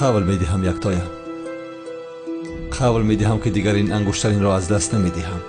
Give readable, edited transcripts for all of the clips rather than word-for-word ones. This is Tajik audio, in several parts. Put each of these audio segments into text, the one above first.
Қавл медиҳам, яктоям. Қавл медиҳам, ки дигар ин ангуштаринро аз даст намедиҳам.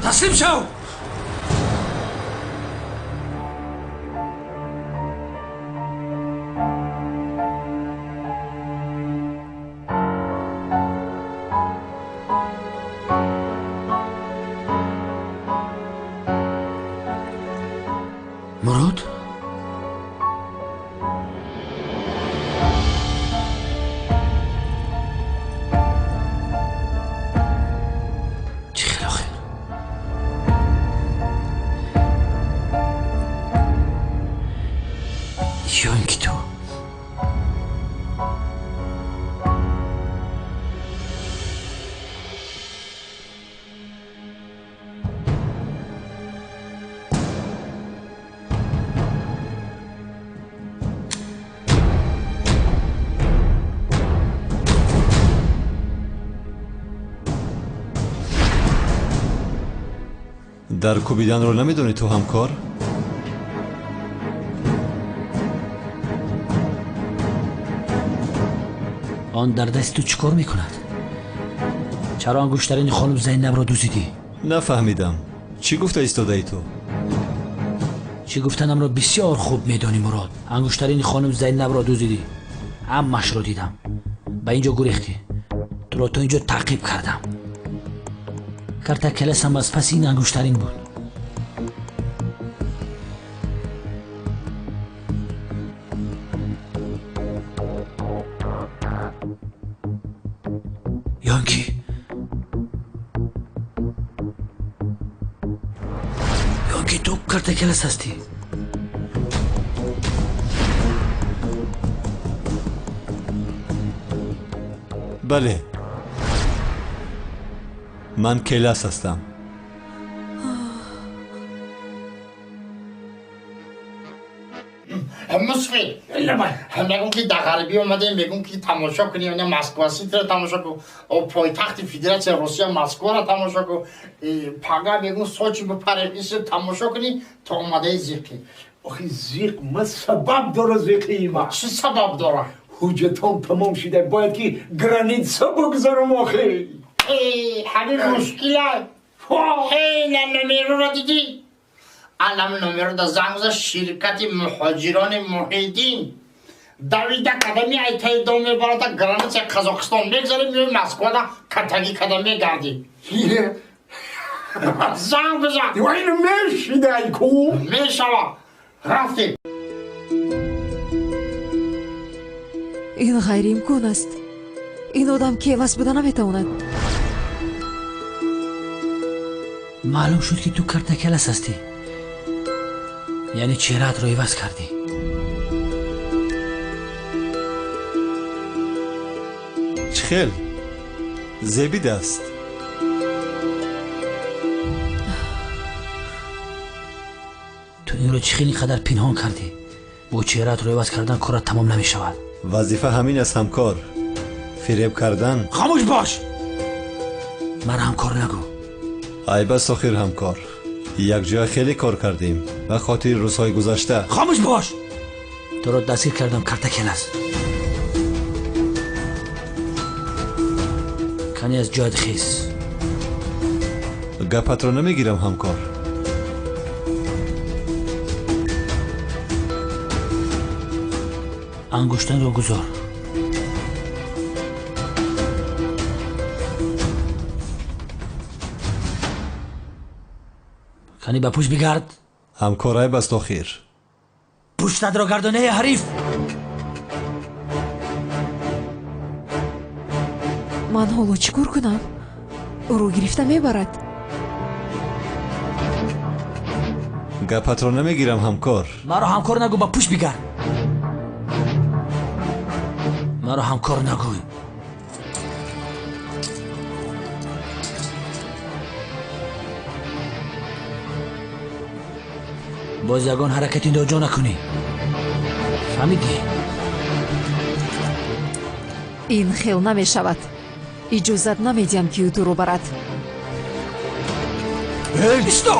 Таслим шав! Мурод? Чӣ хел охир? Ё ин ки ту Дар кӯбиданро намедонӣ ту, ҳамкор? Он дар дасти ту чӣ кор мекунад? Чаро ангуштарини хонум Зайнабро дуздидӣ? Нафаҳмидам. Чӣ гуфта истодаӣ ту? Чӣ гуфтанамро бисёр хуб медонӣ, Мурод. Ангуштарини хонум Зайнабро дуздидӣ. Ҳамаашро дидам. Ба ин ҷо гурехтӣ. Туро то ин ҷо таъқиб кардам. Карта келасам аз паси ин ангуштарин буд. Ё ин ки ту карта келас ҳастӣ. Бале, ман келас ҳастам. Мусфид, мегӯм, ки дар ғарбӣ омадем, мегӯм, ки тамошо кунем, Москва Ситиро тамошо кун, пойтахти Федератсияи Русия Москваро тамошо кун, пага мегӯм Сочи бипарем, исо тамошо кунӣ, то омадаи зиқӣ. Охи зиқ ма сабаб дора, зиқии ма. Чӣ сабаб дора? Ҳуҷҷатон тамом шуда, бояд ки граница бигзарам охи. Ҳамин мушкила. На номероро дидӣ? Алам номеро да занг зад ширкати муҳоҷирони Муҳиддин. Давида када меай, таи дом мебарада, граница Қазоқистон мегзарем, меои Москвада катагӣ када мегардӣ. Занг бизан. Ин мешидай ку? Мешава. Рафтем. Ин ғайриимкон аст. Ин одам келас буда наметавонад. Маълум шуд, ки ту карта келас ҳастӣ. Яъне чеҳраатро иваз кардӣ. Чӣ хел? Зебид аст. Ту инро чӣ хел ин қадар пинҳон кардӣ? Бо чеҳраатро иваз кардан корат тамом намешавад. Вазифа ҳамин аст, ҳамкор. Фиреб кардан. Хомӯш бош! Мара ҳамкор нагӯ. Айб аст охир, ҳамкор. Якҷоя хеле кор кардем ба хотири рӯзҳои гузашта. Хомӯш бош! Туро дастгир кардам, карта келас. Кани аз ҷоят хез. Гапатро намегирам, ҳамкор. Ангуштанро гузор. Кани ба пушт бигард. Ҳамкор, айб аст охир. Пуштатро гардонаи ҳариф. Ман ҳоло чӣ кор кунам? Ӯро гирифта мебарад. Гапатро намегирам, ҳамкор. Маро ҳамкор нагӯ, ба пушт бигард. Маро ҳамкор нагӯй. Боз ягон ҳаракати ноҷо накунӣ. Фаҳмидӣ? Ин хел намешавад. Иҷозат намедиҳам, ки ӯ туро барад. Исто!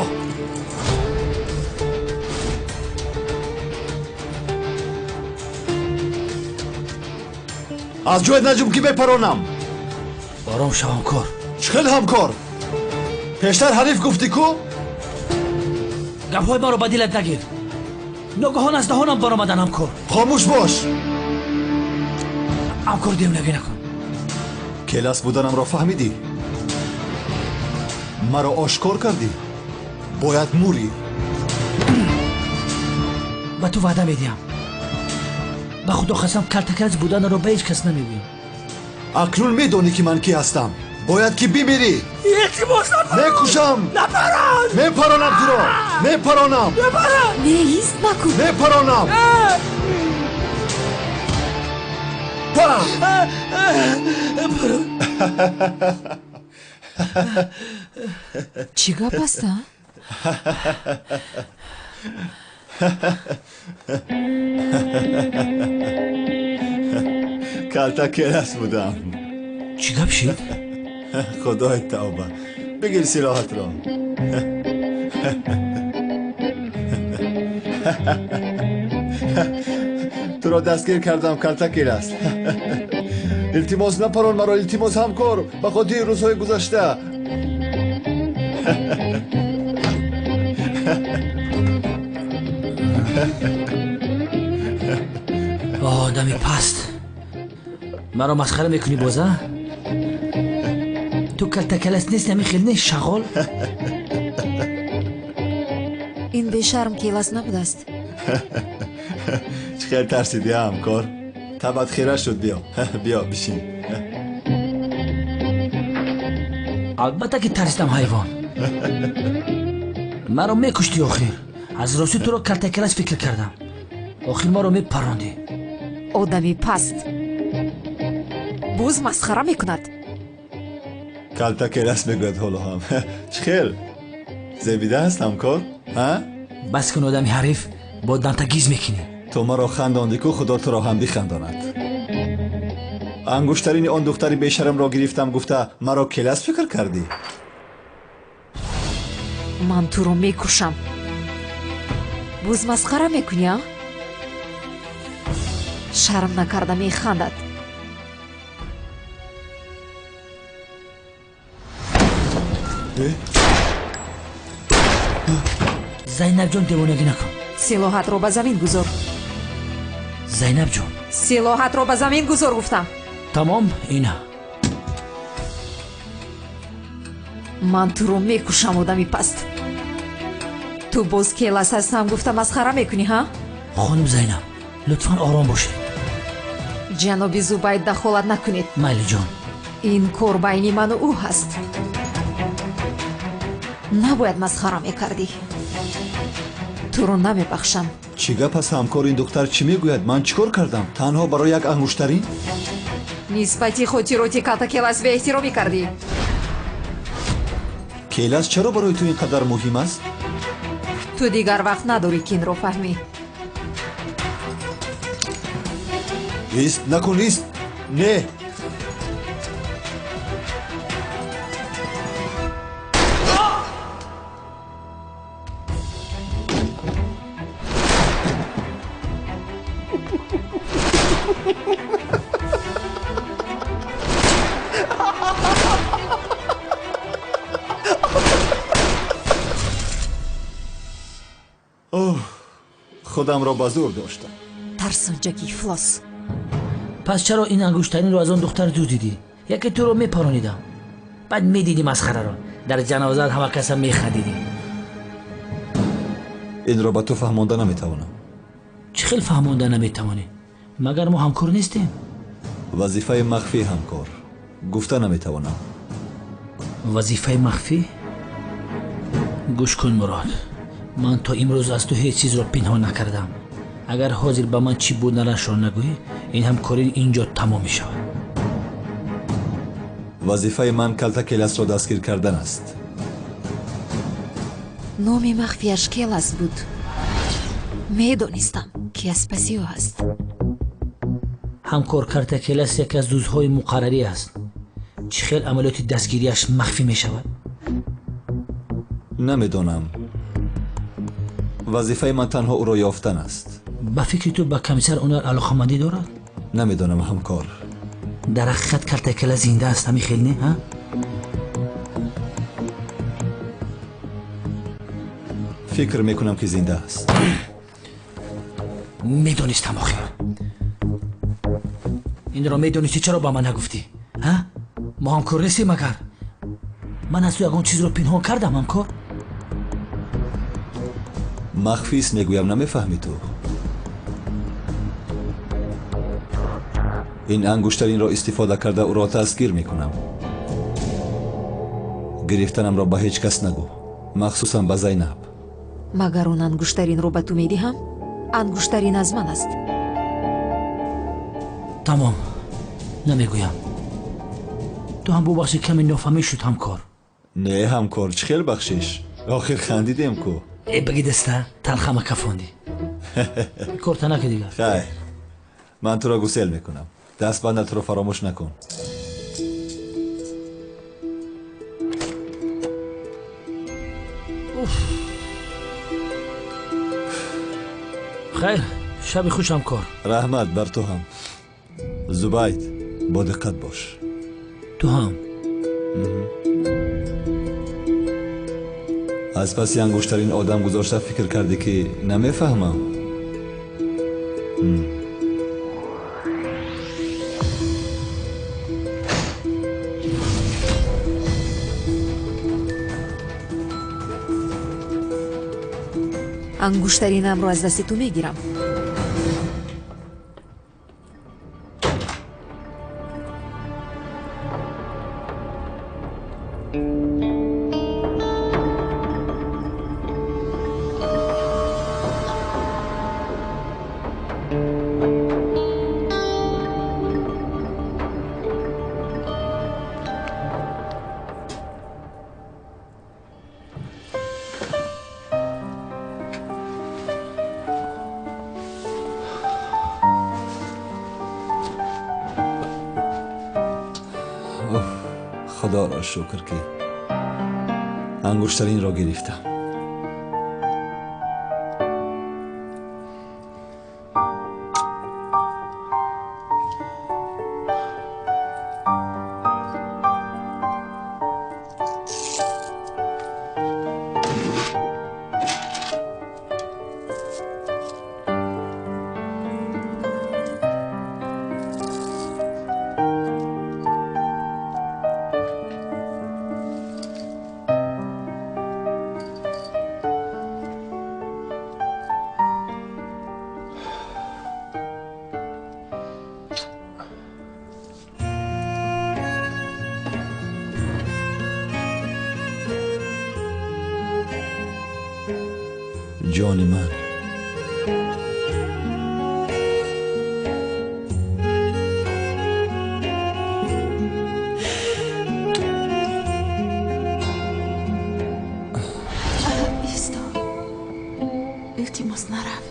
Аз ҷоят наҷум, ки мепаронам. Ором шав, ҳамкор. Чӣ хел ҳамкор? Пештар ҳариф гуфтӣ ку? Гапҳои маро ба дилат нагир. Ногаҳон аз даҳонам баромадан, ҳамкор. Хомӯш бош. Ҳамкор, девонагӣ накун. Келас буданамро фаҳмидӣ? Маро ошкор кардӣ? Бояд мурӣ. Ба ту ваъда медиҳам. Ба худо қасам, калтакалас буданро ба ҳеҷ кас намегӯям. Акнун медонӣ, ки ман кӣ ҳастам. Бояд ки бимирӣ. Илтимос, напарон. Мекушам. Напарон. Мепаронам туро. Мепаронам. Напарон. Не, ист накун. Мепаронам. Па! Чӣ гап аст, а? Калта келас будам. Чӣ гап шид? Худои тавба. Бигир силоҳатро. Туро дастгир кардам, калта келас. Илтимос, напарон маро, илтимос, ҳамкор, ба хотири рӯзҳои гузашта. Одами паст, маро масхара мекунӣ боза? Ту калтакалас нест, ҳамин хел не, шағол? Ин бешарм келас набудааст. Чӣ хел тарсидӣ, ҳамкор? Табат хира шуд. Биё, биё, бишин. Албатта ки тарсидам, ҳайвон. Маро мекуштӣ охир. Аз ростӣ туро калтакалас фикр кардам. Охир маро мепарондӣ. Одами паст боз масхара мекунад. Калтакелас мегӯяд ҳоло ҳам. Чӣ хел зебида аст, ҳамкор? Бас кун, одами ҳариф, бо дантагиз мекунӣ. Ту маро хандондӣ ку, худо туро ҳам бихандонад. Ангуштарини он духтари бешарамро гирифтам гуфта, маро келас фикр кардӣ? Ман туро мекушам. Боз масхара мекунӣ, а? Шарм накарда механдад. Зайнабҷон, девонагӣ накун. Силоҳатро ба замин гузор. Зайнабҷон, силоҳатро ба замин гузор, гуфтам. Тамом, ина. Ман туро мекушам, одами паст. Ту боз келас ҳастам гуфта масхара мекунӣ, ҳа? Хонум Зайнаб, лутфан ором бошед. Ҷаноби Зубайд, дахолат накунед. Майли, ҷон. Ин кор байни ману ӯ ҳаст. Набояд масхара мекардӣ. Туро намебахшам. Чӣ гап аст, ҳамкор? Ин духтар чӣ мегӯяд? Ман чӣ кор кардам? Танҳо барои як ангуштарин? Нисбати хотироти калтакелас беэҳтиромӣ кардӣ. Келас чаро барои ту ин қадар муҳим аст? Ту дигар вақт надорӣ, ки инро фаҳмӣ. Ист, накун, ист. Не. Худамро ба зӯр доштам. Тарсонҷаки ифлос. Пас чаро ин ангуштаринро аз он духтар дуздидӣ? Яке туро мепаронидам, баъд медидӣ масхараро. Дар ҷанозаат ҳама каса механдидӣ. Инро ба ту фаҳмонда наметавонам. Чӣ хел фаҳмонда наметавонӣ? Магар мо ҳамкор нестем? Вазифаи махфӣ, ҳамкор. Гуфта наметавонам. Вазифаи махфӣ? Гӯш кун, Мурод, ман то имрӯз аз ту ҳеҷ чизро пинҳон накардам. Агар ҳозир ба ман чӣ буданашро нагӯӣ, ин ҳамкорӣ инҷо тамом мешавад. Вазифаи ман калта Келасро дастгир кардан аст. Номи махфияш Келас буд. Медонистам, ки аз паси ӯ аст. Ҳамкор, Калта Келас яке аз дузҳои муқаррарӣ аст. Чӣ хел амалиёти дастгириаш махфӣ мешавад? Намедонам. Вазифаи ман танҳо ӯро ёфтан аст. Ба фикри ту ба комиссар Онар алоқамандӣ дорад? Намедонам, ҳамкор. Дар ҳақиқат Калта Келас зинда аст, ҳамин хел не, ҳа? Фикр мекунам, ки зинда аст. Медонистам охир. Инро медонисти, чаро ба ман нагуфтӣ? Ҳа? Мо ҳамкор нестем магар? Ман аз ту ягон чизро пинҳон кардам, ҳамкор? Махфист мегӯям, намефаҳмӣ ту? Ин ангуштаринро истифода карда ӯро дастгир мекунам. Гирифтанамро ба ҳеҷ кас нагӯ, махсусан ба Зайнаб. Магар он ангуштаринро ба ту медиҳам? Ангуштарин аз ман аст. Тамом, намегӯям. Ту ҳам бубахши, каме нофаҳмӣ шуд, ҳамкор. Не, ҳамкор, чӣ хел бахшиш? Охир хандидем ку. Э, баги даста, талхама кафондӣ. Корта наки дигар. Хайр, ман туро гусел мекунам. Дастбандатро фаромӯш накун. Хайр, шаби хуш, ҳамкор. Раҳмат бар ту ҳам. Зубайд, бо диққат бош. Ту ҳам. Аз паси ангуштарин одам гузошта фикр кардӣ, ки намефаҳмам? Ангуштаринамро аз дасти ту мегирам. Худоро шукр, ки ангуштаринро гирифтам. Ҷони ман, Исто, илтимос, нарав.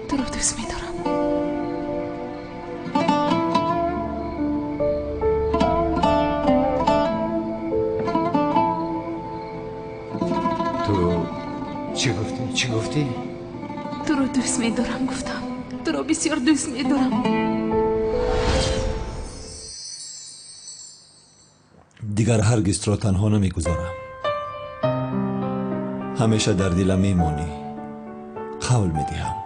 Туро дӯст медорам. Ту чӣ гуфтӣ? Чӣ гуфтӣ? Туро дӯст медорам, гуфтам. Туро бисёр дӯст медорам. Дигар ҳаргиз туро танҳо намегузорам. Ҳамеша дар дилам мемонӣ. Қавл медиҳам.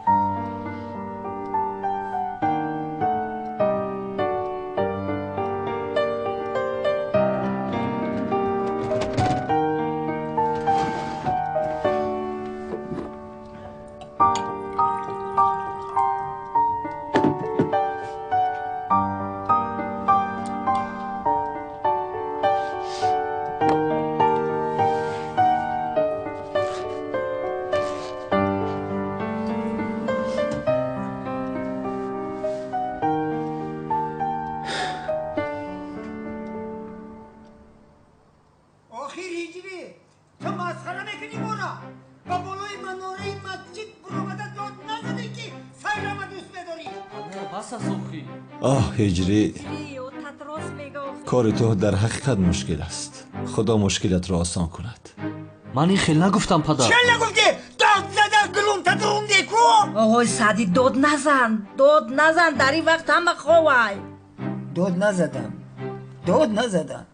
Бас аст охир. Оҳ, Ҳиҷрӣ, кори ту дар ҳақиқат мушкил аст. Худо мушкилатро осон кунад. Ман ин хел нагуфтам, падар. Чӣ нагуфтӣ? Дод зада гулумта дурумдӣ ку? Оғои Саъдӣ, дод назан, дод назан, дар ин вақт ҳама ховай. Дод назадам, дод назадам.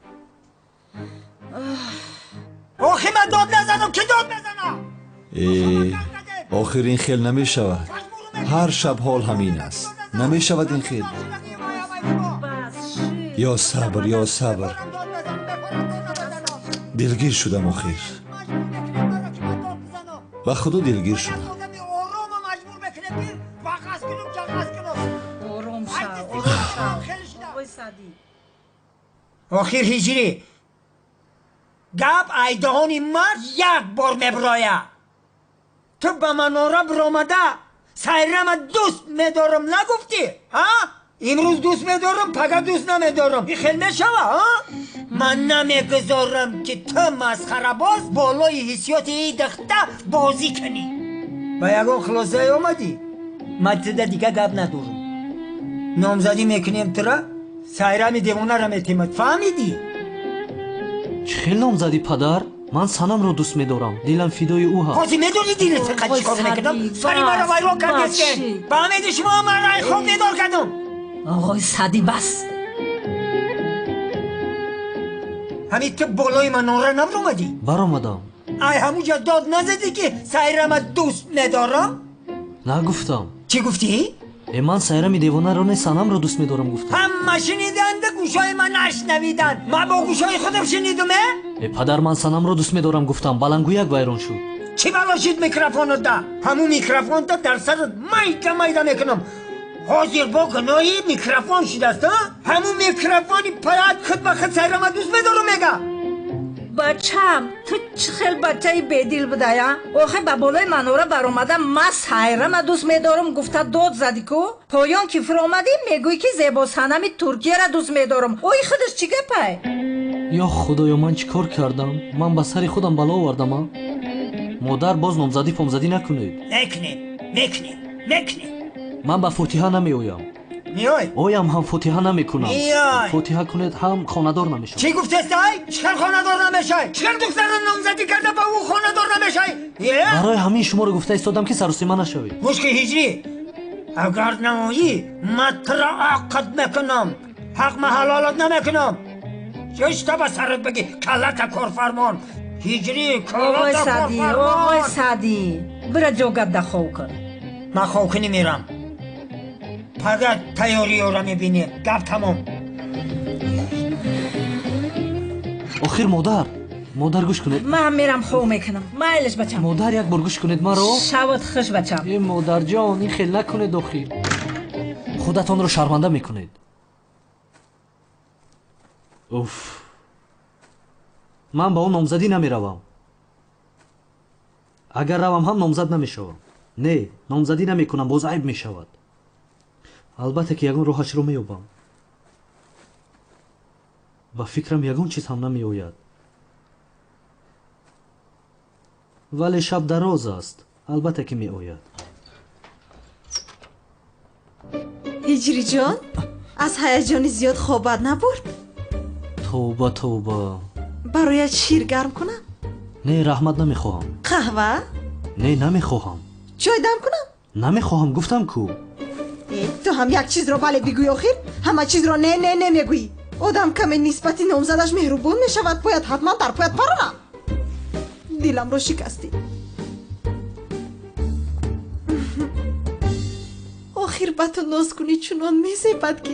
Охи ман дод назадам, ки дод мезанам? Охир ин хел намешавад. Ҳар шаб ҳол ҳамин аст. Намешавад ин хел. Ё сабр, ё сабр. Дилгир шудам охир. Ба худо дилгир шудам. Охир Ҳиҷрӣ, гап айдаҳони мард як бор мебирояд. Ту ба манора биромада Сайрама дӯст медорам нагуфтӣ? Ҳа? Имрӯз дӯст медорам, пага дӯст намедорам. Ин хел мешава, ҳа? Ман намегузорам, ки ту масхарабоз болои ҳиссиёти ин духта бозӣ кунӣ. Ба ягон хулосае омадӣ? Ман туда дига гап надорам. Номзадӣ мекунем тура, Сайрами девонара метемад. Фаҳмидӣ? Чӣ хел номзадӣ, падар? Ман Санамро дӯст медорам, дилам фидои ӯ ҳаст. Ҳозир медонӣ дилат фақат чӣ кор мекунам? Сари маро вайрон кардестен. Ба умеди шумо маро ай хоб бедор кардам. Оғои Саъдӣ, бас. Ҳамин ту болои манора набаромадӣ? Баромадам. Ай ҳамуҷа дод назадӣ, ки Сайрама дӯст медорам? Нагуфтам. Чӣ гуфтӣ? Ман Сайрами девонаро не, Санамро дӯст медорам гуфтам. Ҳама шуниданд, гӯшҳои ман нашнавиданд. Ман бо гӯшҳои худам шунидум, э? Падар, ман Санамро дӯст медорам гуфтам, баландгӯяк вайрон шуд. Чӣ бало шуд микрофонта? Ҳамун микрофонта дар сарат майда майда мекунам. Ҳозир бо гуноҳи микрофон шудааст, а? Ҳамун микрофони паят худ ба худ Сайрама дӯст медорам мега. Бачам, ту чӣ хел бачаи бедил будая? Охир ба болои манора баромада ман Сайрама дӯст медорам гуфта дод задӣ ку? Поён ки фуромадӣ мегӯӣ, ки зебосанами Туркияра дӯст медорам. Ои худаш чӣ гапай? Ё худоё, ман чӣ кор кардам? Ман ба сари худам бало овардам, а? Модар, боз номзадӣ фомзадӣ накунед. Мекунем, мекунем, мекунем. Ман ба фотиҳа намеоям. Миёй? Оям ҳам фотиҳа намекунам. Миёй. Фотиҳа кунед ҳам хонадор намешавам. Чӣ гуфтестай? Чӣ хел хонадор намешай? Чӣ хел духтарро номзадӣ карда ба ӯ хонадор намешай? Барои ҳамин шуморо гуфта истодам, ки сарусима нашавед. Гӯш ки Ҳиҷрӣ, агар наоӣ ман туро ақд мекунам. Ҳақ ма ҳалолат намекунам. Чишта ба сарат бигӣ, каллата корфармон. Ҳиҷрӣ, каллата корфармон. Оғои Саъдӣ, бира ҷогат да хов кун. Ман ховкунӣ мерам. Пага тайёриёра мебинем. Гап тамом. Охир модар, модар гӯш кунед. Ман мерам хов мекунам. Майлаш, бачам. Модар, як бор гӯш кунед маро. Шават хуш, бачам. Э, модарҷон, ин хел накунед охир. Худатонро шарманда мекунед. Уф, ман ба он номзадӣ намеравам. Агар равам ҳам номзад намешавам. Не, номзадӣ намекунам, боз айб мешавад. Албатта ки ягон роҳашро меёбам. Ба фикрам ягон чиз ҳам намеояд. Вале шаб дароз аст, албатта ки меояд. Ҳиҷриҷон, аз ҳаяҷони зиёд хобат набурд? Тавба, тавба. Бароят шир гарм кунам? Не, раҳмат, намехоҳам. Қаҳва? Не, намехоҳам. Чой дам кунам? Намехоҳам, гуфтам ку. Ту ҳам як чизро бале бигӯй, охир ҳама чизро не, не, не мегӯӣ. Одам каме нисбати номзадаш меҳрубон мешавад, бояд ҳатман дар поят паронам. Диламро шикастӣ. Охир ба ту ноз кунӣ чунон мезебад, ки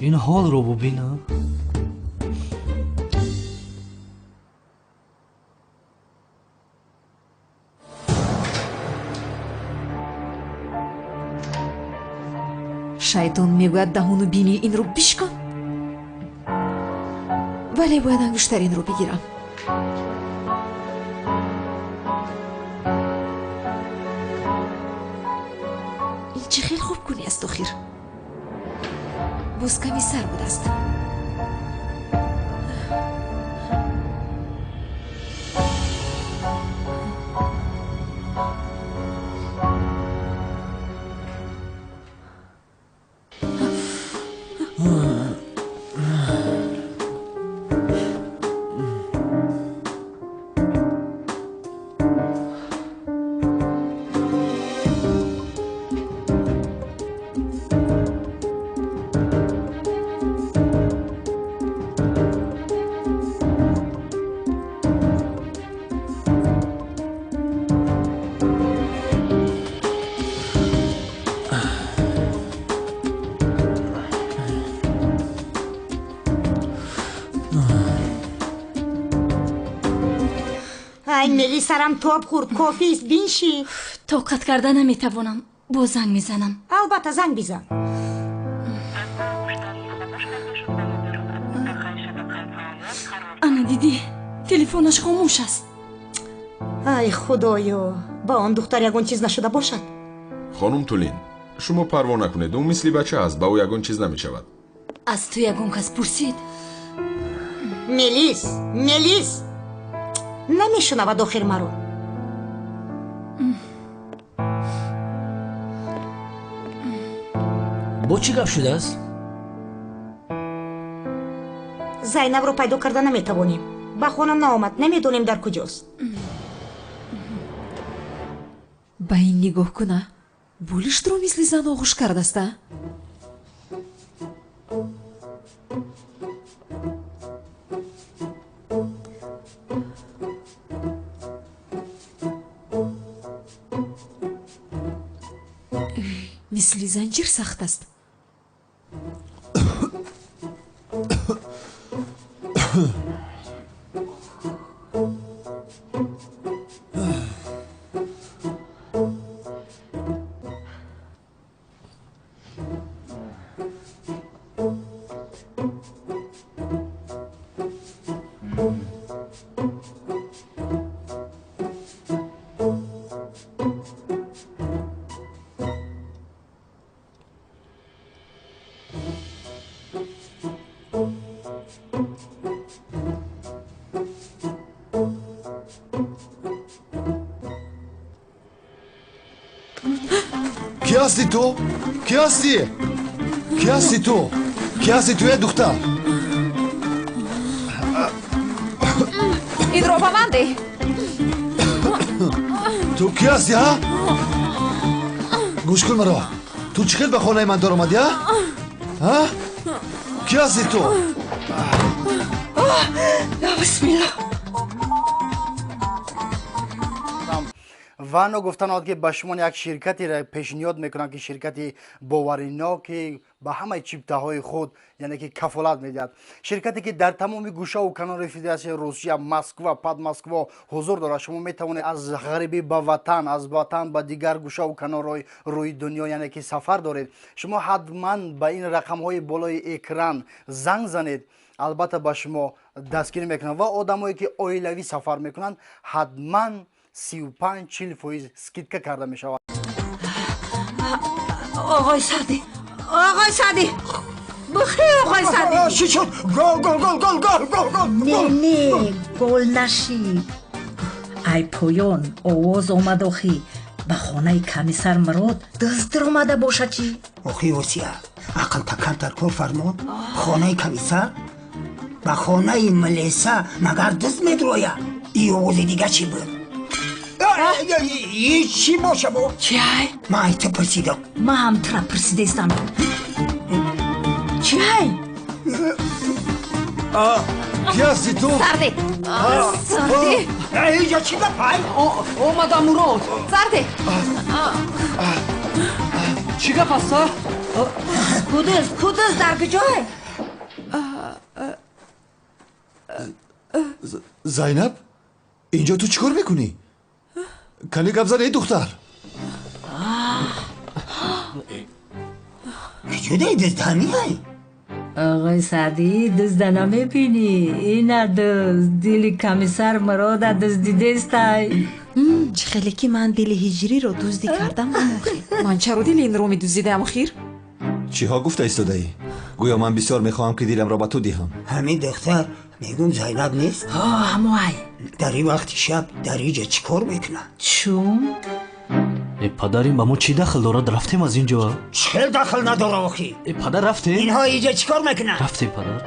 ин ҳолро бубина. Шайтон мегӯяд, даҳону бинии инро бишкон, вале бояд ангуштаринро бигирам. Ин чӣ хел хубкунӣ аст охир? Боз ками сар будааст. Ай, сарам тоб хӯрд, кофист, биншин. Тоқат карда наметавонам. Боз занг мезанам. Албатта, занг бизан. Ана дидӣ, телефонаш хомӯш аст. Ай худоё, ба он духтар ягон чиз нашуда бошад. Хонум Тулин, шумо парво накунед, ӯ мисли бача аст, ба ӯ ягон чиз намешавад. Аз ту ягон кас пурсид? Мелис, Мелис! Намешунавад охир маро. Бо чӣ гап шудааст? Зайнабро пайдо карда наметавонем. Ба хона наомад, намедонем дар куҷост. Ба ин нигоҳ куна. Болиштро мисли зан оғӯш кардаст, а? Мисли занҷир сахт аст. Ки ҳасти ту? Ки ҳасти? Ки ҳасти ту? Ки ҳасти ту, э духтар? Инро ба ман деҳ. Ту ки ҳасти, ҳа? Гӯш кун маро. Ту чӣ хел ба хонаи ман даромадӣ, ҳа? Ҳа? Ки ҳасти ту? Бисмиллоҳ. Ва ногуфтанод ки ба шумо як ширкатеро пешниҳод мекунам, ки ширкати боваринок, ки ба ҳамаи чиптаҳои худ, яъне ки кафолат медиҳад. Ширкате ки дар тамоми гӯшаву канори Федератсияи Русия, Москва, Подмосква ҳузур дорад. Шумо метавонед аз ғарибӣ ба ватан, аз ватан ба дигар гӯшаву канорҳои рӯи дунё, яъне ки сафар доред. Шумо ҳатман ба ин рақамҳои болои экран занг занед, албатта ба шумо дастгирӣ мекунанд. Ва одамое ки оилавӣ сафар мекунанд, ҳатман 35-40% скидка карда мешавад. Оғои Саъдӣ, оғои Саъдӣ, бихир, оғои Саъдӣ. Чӣ шуд? Гол, гол, гол, гол, гол, гол, гол. Не, не, гол нашид. Ай поён овоз омад, охи ба хонаи комиссар Мурод дузд даромада бошад чӣ? Охи Осия, ақл та камтар кор фармон. Хонаи комиссар ба хонаи милиса магар дузд медрояд? И овози дига чӣ буд? Чӣ боша бо? Чӣ ай? Ман ай ту пурсидам. Ман ҳам тура пурсидаистам. Чӣ ай? Ки ҳасти ту? Сарде! Сарде! Инҷо чӣ гап ай? Омадам, Мурод. Сарде! Чӣ гап аст, а? Кудуз, кудуз дар куҷой? Зайнаб, инҷо ту чӣ кор мекунӣ? Кани гап зан, эй духтар. Куҷо дай дузд ҳамин ай? Оғои Саъдӣ, дузда намебинӣ? Ина дузд, дили комиссар Мурода дуздидестай. Чӣ хеле ки ман дили ҳиҷриро дуздӣ кардам, охир. Ман чаро дили инро медуздидаам, охир? Чиҳо гуфта истодаӣ? Гӯё ман бисёр мехоҳам, ки диламро ба ту диҳам. Ҳамин духтар, мегӯм, Зайнаб нест? Ҳо, ҳамоай. Дар ин вақти шаб дар инҷа чӣ кор мекунад? Чун? Падар, ин ба мо чӣ дахл дорад? Рафтем аз инҷо. Чӣ дахл надора охи? Падар, рафтем. Инҳо инҷа чӣ кор мекунанд? Рафтем, падар.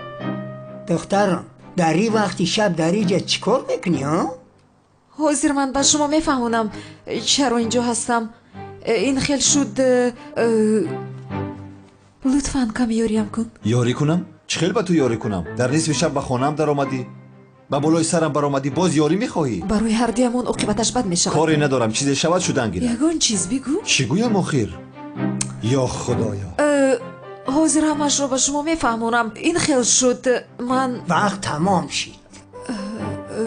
Духтарам, дар ин вақти шаб дар инҷа чӣ кор мекунӣ, ҳа? Ҳозир ман ба шумо мефаҳмонам чаро инҷо ҳастам. Ин хел шуд. Лутфан каме ёриям кун. Ёрӣ кунам? Чӣ хел ба ту ёрӣ кунам? Дар нисфи шаб ба хонаам даромадӣ, ба болои сарам баромадӣ, боз ёрӣ мехоҳӣ? Барои ҳардуямон оқибаташ бад мешавад. Коре надорам, чизе шавад шудан гирад. Ягон чиз бигӯ. Чӣ гӯям охир? Ё худоё! Ҳозир ҳамашро ба шумо мефаҳмонам. Ин хел шуд, ман вақт тамом шид.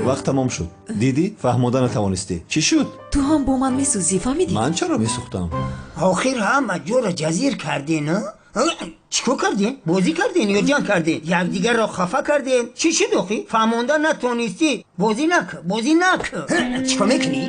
Вақт тамом шуд. Дидӣ, фаҳмода натавонистӣ. Чӣ шуд? Ту ҳам бо ман месӯзӣ, фаҳмидӣ? Ман чаро месӯхтам? Охир ҳама ҷоро ҷазир кардин, чӣ кор кардин? Бозӣ кардин ё ҷанг кардин? Якдигарро хафа кардин? Чӣ шуд охи? Фаҳмонда натонистӣ? Бозӣ накун, бозӣ накун. Чӣ кор мекунӣ?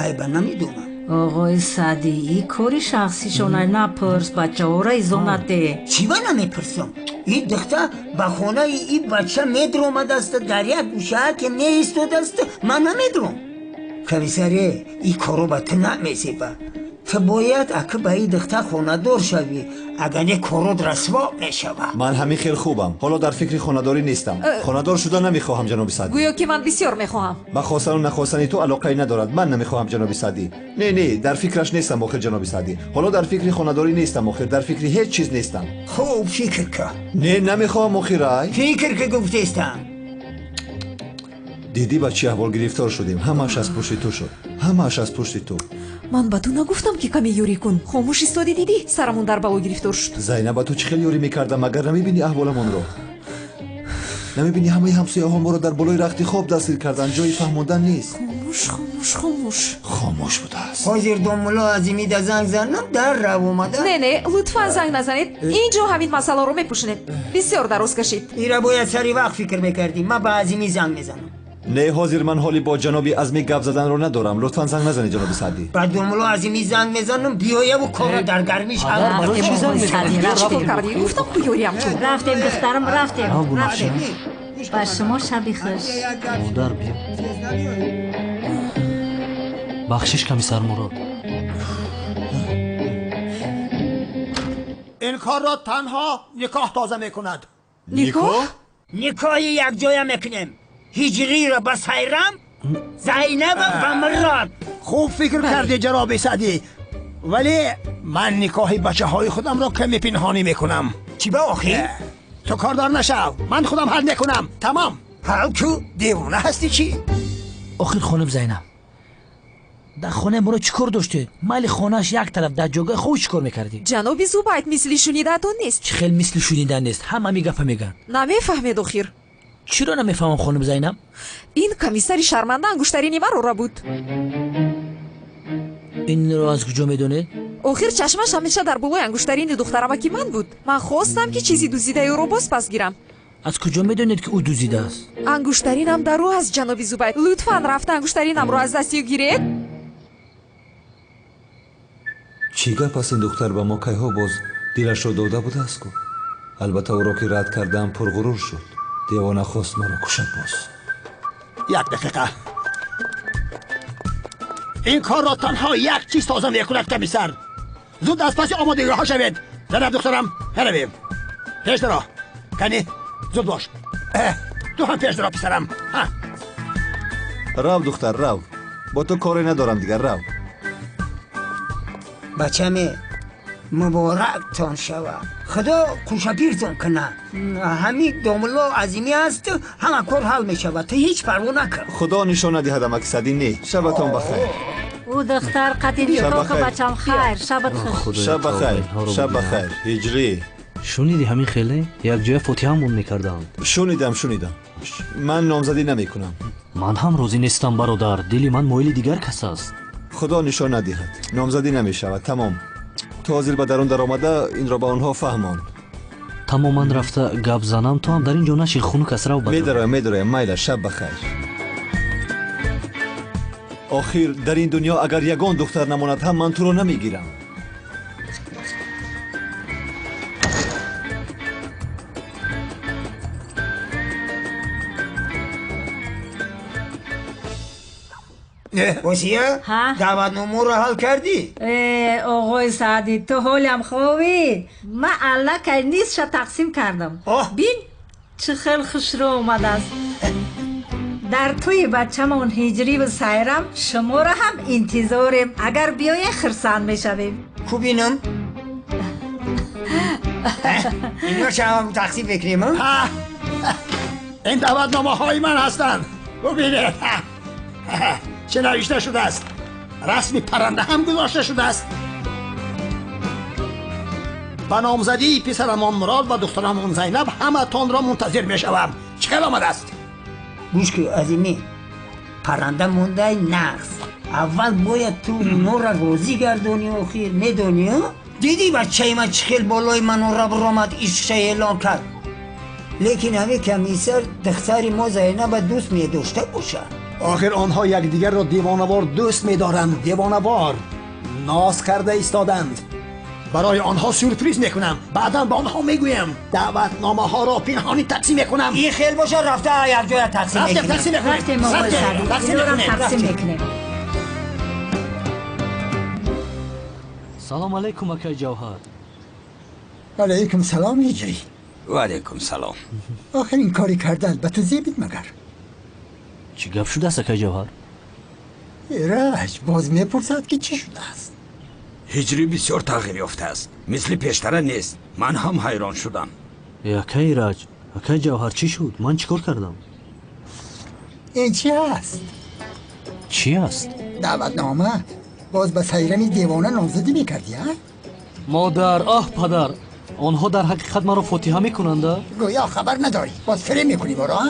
Айба намедонам. Оғои Саъдӣ, ин кори шахсишона напурс, бачаҳоро изо наде. Чӣ ба намепурсам? Ин духтар ба хонаи ин бача медромадааст, дар як гӯшаа ки меистодааст, ман намедром. Комиссаре, ин коро ба ту намезеба. Ту бояд аки ба ин духтар хонадор шавӣ, агар не корот расво мешавад. Ман ҳамин хел хубам. Ҳоло дар фикри хонадорӣ нестам. Хонадор шуда намехоҳам, ҷаноби Саъдӣ. Гӯё ки ман бисёр мехоҳам. Ба хостану нахостани ту алоқае надорад. Ман намехоҳам, ҷаноби Саъдӣ. Не, не, дар фикраш нестам охир, ҷаноби Саъдӣ. Ҳоло дар фикри хонадорӣ нестам охир, дар фикри ҳеҷ чиз нестам. Хуб фикр кун. Не, намехоҳам охир, ай. Фикр ки гуфтестам. Дидӣ ба чӣ аҳвол гирифтор шудем? Ҳамааш аз пушти ту шуд. Ҳамааш аз пушти ту. Ман ба ту нагуфтам ки каме ёрӣ кун. Хомӯш истодӣ, дидӣ? Сарамон дар бало гирифтор шуд. Зайнаб, ба ту чӣ хел ёрӣ мекардам? Агар намебинӣ аҳволамонро? Намебинӣ ҳамаи ҳамсояҳо моро дар болои рахти хоб дастгир карданд? Ҷои фаҳмондан нест. Хомӯш, хомӯш, хомӯш. Хомӯш будааст. Ҳозир домулло Азимида занг занам, дар рав омада. Не, не, лутфан занг назанед. Инҷо ҳамин масъаларо мепӯшонем. Бисёр дароз кашид. Ира бояд сари вақт фикр мекардӣ. Ман ба Азимӣ занг мезанам. Не, ҳозир ман ҳоли бо ҷаноби Азмӣ гап заданро надорам. Лутфан занг назанед, ҷаноби Саъдӣ. Ба домулло Азимӣ занг мезанам, биёяву корро дар гармиш ҳал. Гуфтам ку ёриям кун. Рафтем, духтарам, рафтем, рафтем. Ба шумо шаби хуш. Модар, биё. Бахшиш, комиссар Мурод. Ин корро танҳо никоҳ тоза мекунад. Никоҳ? Никоҳи якҷоя мекунем. Ҳиҷриро ба Сайрам, Зайнаба ба Мурод. Хуб фикр кардӣ, ҷаноби Саъдӣ, вале ман никоҳи бачаҳои худамро каме пинҳонӣ мекунам. Чӣ ба охир? Ту кордор нашав, ман худам ҳал мекунам. Тамом. Ҳал ку, девона ҳастӣ чӣ? Охир хонум Зайнаб, дар хонаи моро чӣ кор доштед? Майли хонааш як тараф, дар ҷойгоҳи худ чӣ кор мекардӣ? Ҷаноби Зубайд, мисли шунидаатон нест. Чӣ хел мисли шунида нест? Ҳама ҳамин гапа мегӯянд. Намефаҳмед охир. Чиро намефаҳмам, хонум Зайнаб? Ин комиссари шарманда ангуштарини маро буд. Инро аз куҷо медонед? Охир чашмаш ҳамеша дар болои ангуштарини духтарамаки ман буд. Ман хостам ки чизи дуздидаи ӯро боз пас гирам. Аз куҷо медонед ки ӯ дуздидааст? Ангуштаринам дар ӯ аст, ҷаноби Зубайд. Лутфан рафта ангуштаринамро аз дасти ӯ гиред. Чӣ гап аст? Ин духтар ба мо кайҳо боз дилашро дода будааст ку? Албатта ӯро ки рад кардам, пурғурур шуд. Девона хост маро кушад боз. Як дақиқа. Ин корро танҳо як чиз тоза мекунад, комиссар. Зуд аз паси омодагиҳо шавед. Зайнаб духтарам, меравем. Пеш даро. Кани, зуд бош. Ту ҳам пеш даро, писарам. Рав, духтар, рав. Бо ту коре надорам дигар, рав. Бачаме, муборактон шавад. Худо хушапиртон кунад. Ҳамин домулло Азимӣ аст, ҳама кор ҳал мешавад. Ту ҳеҷ парво накун. Худо нишон надиҳад, амаки Саъдӣ. Не, шабатон бахайр. Ӯ духтар қати никоҳ, бачам, хайр, шабат хуш. Шаб бахайр, шаб бахайр. Ҳиҷрӣ. Шуниди ҳамин хеле? Якҷоя фотиҳамон мекарданд. Шунидам, шунидам. Ман номзадӣ намекунам. Ман ҳам розӣ нестам, бародар. Дили ман моили дигар кас аст. Худо нишон надиҳад. Номзадӣ намешавад, тамом. Ту ҳозир ба дарун даромада инро ба онҳо фаҳмон. Тамоман рафта гап занам, ту ҳам дар ин ҷо нашин, хунук аст, рав ба. Медароям, медароям, майла, шаб бахайр. Охир дар ин дунё агар ягон духтар намонад ҳам ман туро намегирам. Осия, даъватномаро ҳал кардӣ? Э, оғои Саъдӣ, ту ҳолям хобӣ? Ман аллакай нисфша тақсим кардам. Бин, чӣ хел хушрӯ омадааст. Дар тӯи бачамон Ҳиҷриву Сайрам шуморо ҳам интизорем. Агар биёед, хурсанд мешавем. Ку бинам? Иношам тақсим мекунем? Ин даъватномаҳои ман ҳастанд. Бубинед, чӣ навишта шудааст. Расми парранда ҳам гузошта шудааст. Ба номзадии писарамон Мурод ва духтарамон Зайнаб ҳаматонро мунтазир мешавам. Чӣ хел омадааст? Гӯш ки, азимӣ, парранда мондаи нағз. Аввал бояд ту моро розӣ гардонӣ. Охир медонӣ, дидӣ бачаи ман чӣ хел болои манора биромад, ишқша эълон кард. Лекин ҳамин комиссар духтари мо Зайнаба дӯст медошта бошад. Охир онҳо якдигарро девонавор дӯст медоранд. Девонавор ноз карда истоданд. Барои онҳо сюрприз мекунам. Баъдан ба онҳо мегӯям. Даъватномаҳоро пинҳонӣ тақсим мекунам. Ин хел боша, рафта якҷоя тақсим мекунем. Рафтем, оғои Саъдӣ, инорам тақсим мекунем. Салом алейкум, акай Ҷавҳар. Алейкум салом, Ҳиҷрӣ. Ва алейкум салом. Охир ин кори кардан ба ту зебид магар? Чӣ гап шудааст, акай Ҷавҳар? Эраҷ боз мепурсад, ки чӣ шудааст. Ҳиҷрӣ бисёр тағйир ёфтааст, мисли пештара нест. Ман ҳам ҳайрон шудам. Э, акай Ираҷ, акай Ҷавҳар, чӣ шуд? Ман чӣ кор кардам? Ин чӣ аст? Чӣ аст? Даъватнома. Боз ба Сайрами девона номзадӣ мекардӣ, а? Модар, оҳ, падар, онҳо дар ҳақиқат маро фотиҳа мекунанда? Гӯё хабар надорӣ, боз фиреб мекунӣ моро, а?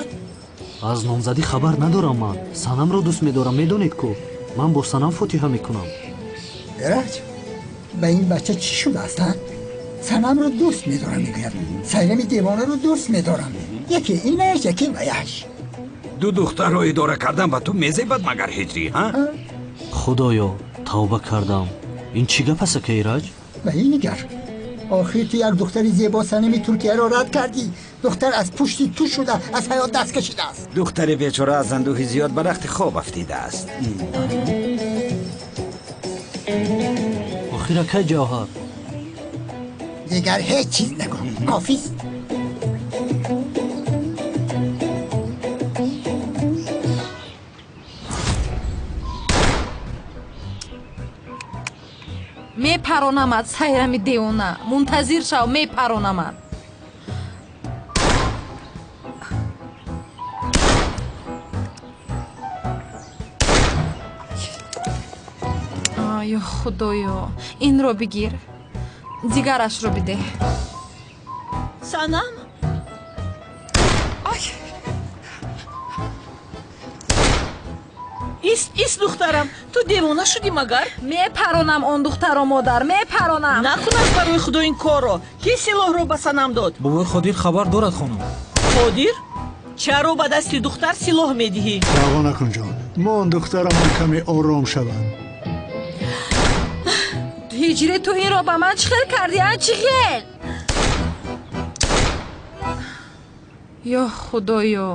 Аз номзадӣ хабар надорам. Ман Санамро дӯст медорам, медонед ку, ман бо Санам фотиҳа мекунам. Эраҷ, ба ин бача чӣ шудааст, а? Санамро дӯст медорам мегӯяд, Сайрами девонаро дӯст медорам. Яке инаш, яке ваяш. Ду духтарро идора кардан ба ту мезебад магар, Ҳиҷрӣ, ҳа? Худоё, тавба кардам. Ин чӣ гап аст, акай Ираҷ? Ба ин нигар, охир ту як духтари зебо Санами Туркияро рад кардӣ. Духтар аз пушти ту шуда аз ҳаёт даст кашидааст. Духтари бечора аз андӯҳи зиёд ба рахти хоб афтидааст. Охир, акай Ҷавҳар, дигар ҳеҷ чиз нагӯ, кофист. Мепаронамад, Сайрами девона, мунтазир шав, мепаронамад. Ё Худоё, инро бигир, дигарашро бидеҳ. Санам. Ист, ист, духтарам, ту девона шудӣ магар? Мепаронам он духтаро, модар, мепаронам. Накунад барои Худо ин корро. Ки силоҳро ба Санам дод? Бобои Қодир хабар дорад, хонум. Қодир, чаро ба дасти духтар силоҳ медиҳӣ? Даъво накун, ҷон. Мон духтарамон каме ором шавад. Ҳиҷрӣ, ту инро ба ман чӣ хел кардӣ, а? Чӣ хел? Ё Худоё.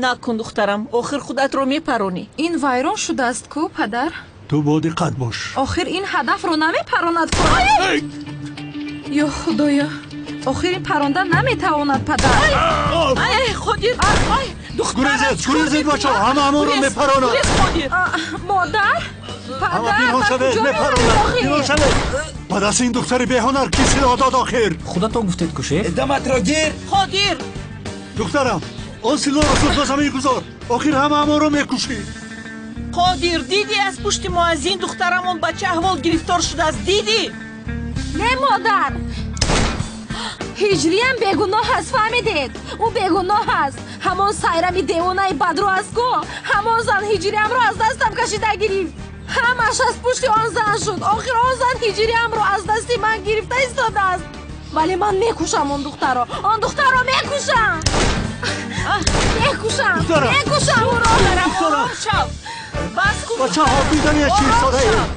Накун, духтарам, охир худатро мепаронӣ. Ин вайрон шудааст ку, падар. Ту бо диққат бош. Охир ин ҳадафро намепаронад ку. Ё Худоё, охир ин паронда наметавонад, падар. Қодир, гурезед, гурезед, бачаҳо, ҳама ҳамонро мепаронад. Модар, ҳама пинҳон шавед, мепаронад. Пинҳон шавед. Ба дасти ин духтари беҳунар ки силоҳ дод охир? Худатон гуфтед ку, шеф. Даматро гир. Қодир. Духтарам, он силоҳро зуд ба замин гузор, охир ҳама ҳамонро мекушӣ. Қодир, дидӣ, аз пушти муаззин духтарамон ба чӣ аҳвол гирифтор шудааст, дидӣ? Не, модар, Ҳиҷриям бегуноҳ аст, фаҳмидед? Ӯ бегуноҳ аст. Ҳамон Сайрами девонаи бадрӯ аст ку, ҳамон зан Ҳиҷриямро аз дастам кашида гирифт. Ҳамаш аз пушти он зан шуд. Охир он зан Ҳиҷриямро аз дасти ман гирифта истодааст. Вале ман мекушам он духтарро, он духтарро мекушам, мекушам, мекушам ӯро. Ором шав, бас кун. Бачаҳо, бидани чӣ истодаем.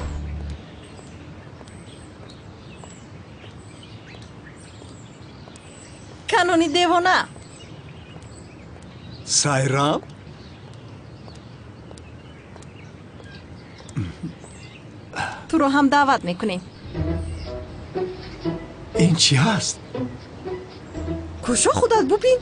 Канони девона. Сайрам. Туро ҳам даъват мекунем. Ин чӣ ҳаст? Кушо худат бубин.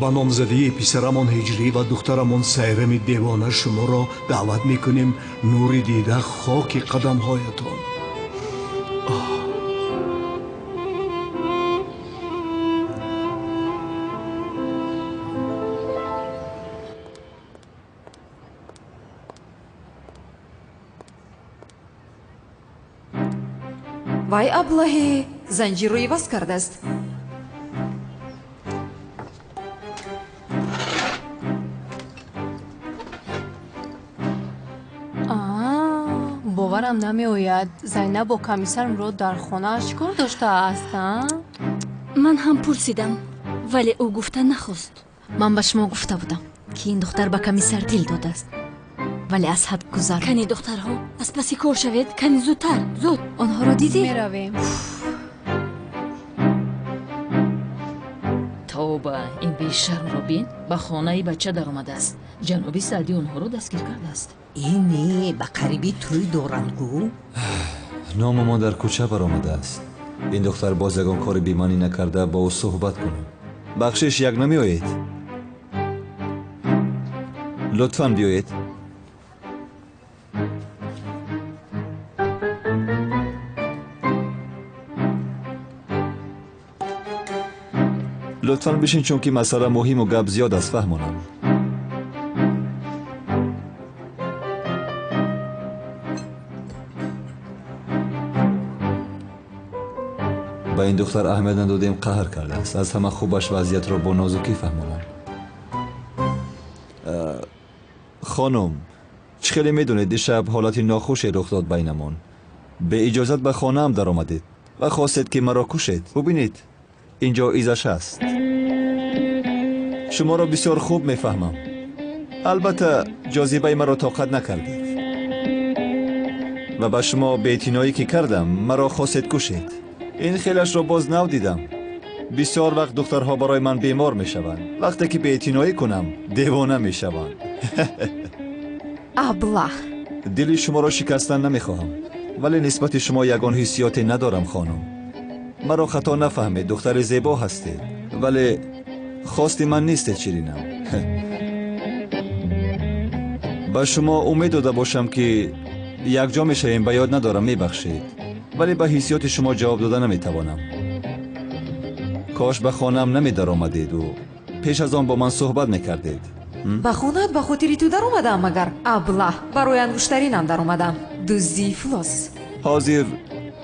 Ба номзадии писарамон Ҳиҷрӣ ва духтарамон Сайрами девона шуморо даъват мекунем. Нури дида, хоки қадамҳоятон. Вай аблаҳе занҷирро иваз кардааст. Боварам намеояд. Зайнаб бо комиссар Мурод дар хонааш чӣ кор доштааст? Ман ҳам пурсидам, вале ӯ гуфта нахост. Ман ба шумо гуфта будам, ки ин духтар ба комиссар дил додааст, вале аз ҳад гузар. Кани духтарҳо, аз паси кор шавед, кани зудтар, зуд. Онҳоро дидӣ? Меравем. Тавба, ин бешармро бин, ба хонаи бача даромадааст. Ҷаноби Саъдӣ онҳоро дастгир кардааст. Ине ба қариби тӯй доранд гӯ. Номамон дар кӯча баромадааст. Ин духтар боз ягон кори бемаънӣ накарда бо ӯ суҳбат кунем. Бахшиш, як намеоед? Лутфан биёед. Лутфан бишин, чунки масъала муҳиму гап зиёд аст, фаҳмонам. Ба ин духтар аҳамият надодем, қаҳр кардааст. Аз ҳама хубаш вазъиятро бо нозукӣ фаҳмонам. Хонум, чӣ хеле медонед, дишаб ҳолати нохуше рух дод байнамон. Беиҷозат ба хонаам даромадед ва хостед, ки маро кушед. Бубинед, инҷо изаш аст. Шуморо бисёр хуб мефаҳмам. Албатта, ҷозибаи маро тоқат накардед ва ба шумо беэътиноӣ ки кардам, маро хостед кушед. Ин хелашро боз нав дидам. Бисёр вақт духтарҳо барои ман бемор мешаванд. Вақте ки беэътиноӣ кунам, девона мешаванд. Аблаҳ! Дили шуморо шикастан намехоҳам, вале нисбати шумо ягон ҳиссиёте надорам, хонум. Маро хато нафаҳмед, духтари зебо ҳастед, вале хости ман нестед, ширинам. Ба шумо умед дода бошам, ки якҷо мешавем, ба ёд надорам, мебахшед, вале ба ҳиссиёти шумо ҷавоб дода наметавонам. Кош ба хонаам намедаромадеду пеш аз он бо ман суҳбат мекардед. Ба хонаат ба хотири ту даромадаам магар? Аблаҳ, барои ангуштаринам даромадам. Дуздии ифлос. Ҳозир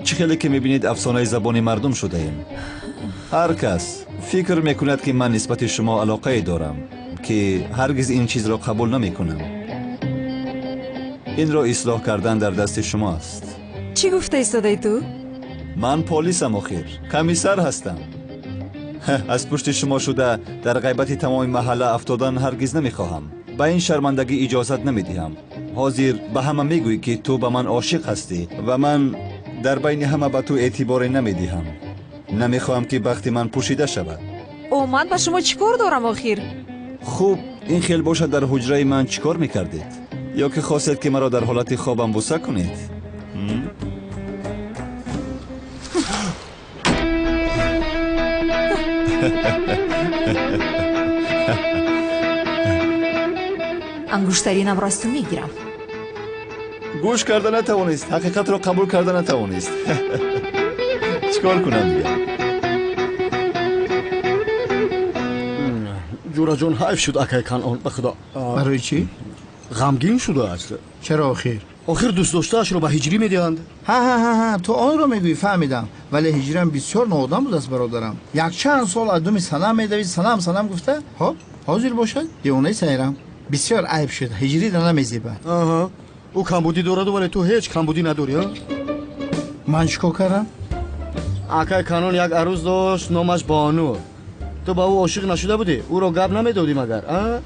чӣ хеле ки мебинед, афсонаи забони мардум шудаем. Ҳар кас фикр мекунад, ки ман нисбати шумо алоқае дорам, ки ҳаргиз ин чизро қабул намекунам. Инро ислоҳ кардан дар дасти шумо аст. Чӣ гуфта истодаи ту? Ман полисам, охир комиссар ҳастам. Аз пушти шумо шуда дар ғайбати тамоми маҳалла афтодан ҳаргиз намехоҳам. Ба ин шармандагӣ иҷозат намедиҳам. Ҳозир ба ҳама мегӯӣ, ки ту ба ман ошиқ ҳастӣ ва ман дар байни ҳама ба ту эътиборе намедиҳам. Намехоҳам, ки бахти ман пӯшида шавад. О, ман ба шумо чӣ кор дорам охир? Хуб, ин хел бошад, дар ҳуҷраи ман чӣ кор мекардед? Ё ки хостед, ки маро дар ҳолати хобам буса кунед? Ангуштаринамро аз ту мегирам. Гӯш карда натавонист, ҳақиқатро қабул карда натавонист. Чӣ кор кунам дигар? Ҷураҷон, ҳайф шуд акай Канъон, ба худо. Барои чӣ? Ғамгин шудааст. Чаро охир? Охир дӯстдоштаашро ба Ҳиҷрӣ медиҳанд. Ҳа ҳа ҳа ҳа, ту онро мегӯӣ, фаҳмидам. Вале Ҳиҷрам бисёр ноодам будааст, бародарам. Якчанд сол аз думи Санам медавид, Санам Санам гуфта, хоб, ҳозир бошад, девонаи Сайрам. Бисёр айб шуд, Ҳиҷрида намезебад. Аҳа, ӯ камбудӣ дораду, вале ту ҳеҷ камбудӣ надорӣ, а? Ман чӣ кор кардам? Акай Канон як арӯз дошт, номаш Бону. Ту ба ӯ ошиқ нашуда будӣ? Ӯро гап намедодӣ магар, а?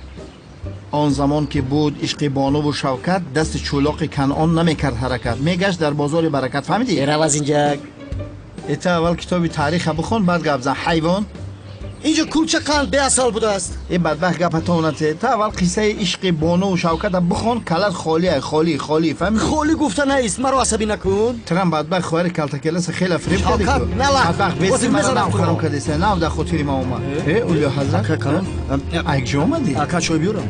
Он замон ки буд ишқи Бонуву Шавкат, дасти чӯлоқи Канъон намекард ҳаракат, мегашт дар бозори баракат, фаҳмидӣ? Берав аз инҷа. Эта аввал китоби таъриха бихон, баъд гап зан, ҳайвон. Инҷо кулча қанд беасал будааст. Э бадбахт гапатонате. Та аввал қиссаи ишқи бону Шавката бихон, калат холия, холӣ, холӣ, фаҳмидӣ? Холӣ гуфта наист, маро асабӣ накун. Трам бадбахт хоҳари калтакеласа хела фиреб кардӣ ку. Шавкат, налах. Бадбахт беси мара нав хароб кардеса, нав дар хотири ма омад. Э, Улё ҳазрат. Ака калон. Ай куҷо омадӣ? Ака чой биёрам.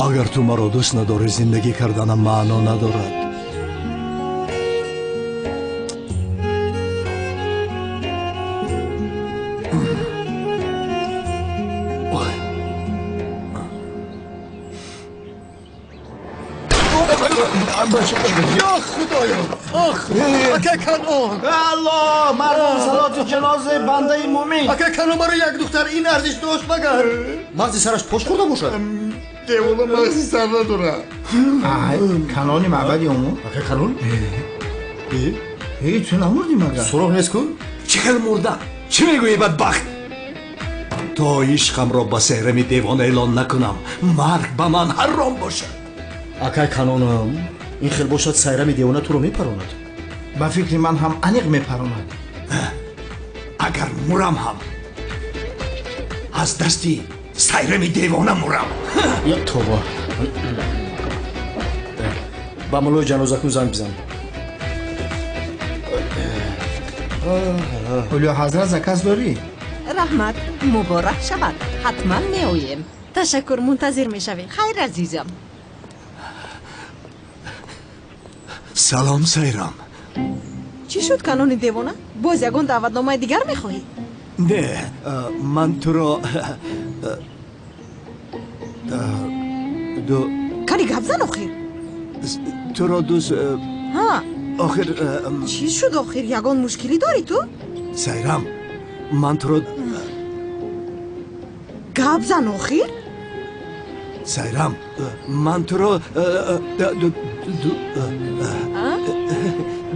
Агар ту маро дӯст надорӣ, зиндагӣ карданам маъно надорад. Я худоё! Ох, ака Канон! Аллоҳ, мардум салоти ҷанозаи бандаи мӯмин. Ака Канон, маро як духтар ин арзиш дошт магар? Мағзи сараш пош хӯрда бошад? Девона мағзи сар надорад. Ай, Канони маъбади омӯ. Ака Канон? Э, ту намурдӣ магар? Суроғ нест ку? Чӣ хел мурда? Чӣ мегӯӣ, бадбахт? То ишқамро ба Сайрами девона эълон накунам, марг ба ман ҳаром бошад. Акай Канонам, ин хел бошад, Сайрами девона туро мепаронад. Ба фикри ман ҳам аниқ мепаронад. Агар мурам ҳам аз дасти Сайрами девона мурам. Я тоба. Ба муллои ҷанозакун занг бизан. Ҳулё ҳазрат, заказ дорӣ? Раҳмат, муборак шавад. Ҳатман меоем. Ташаккур, мунтазир мешавем. Хайр, азизам. Салом, Сайрам. Чӣ шуд, Канони девона? Боз ягон даъватномаи дигар мехоҳӣ? Не, ман туро Кани гап зан охир. Туро дӯст Ҳа. Охир. Чӣ шуд охир? Ягон мушкилӣ дорӣ ту? Сайрам, ман туро Гап зан охир. Сайрам, ман туро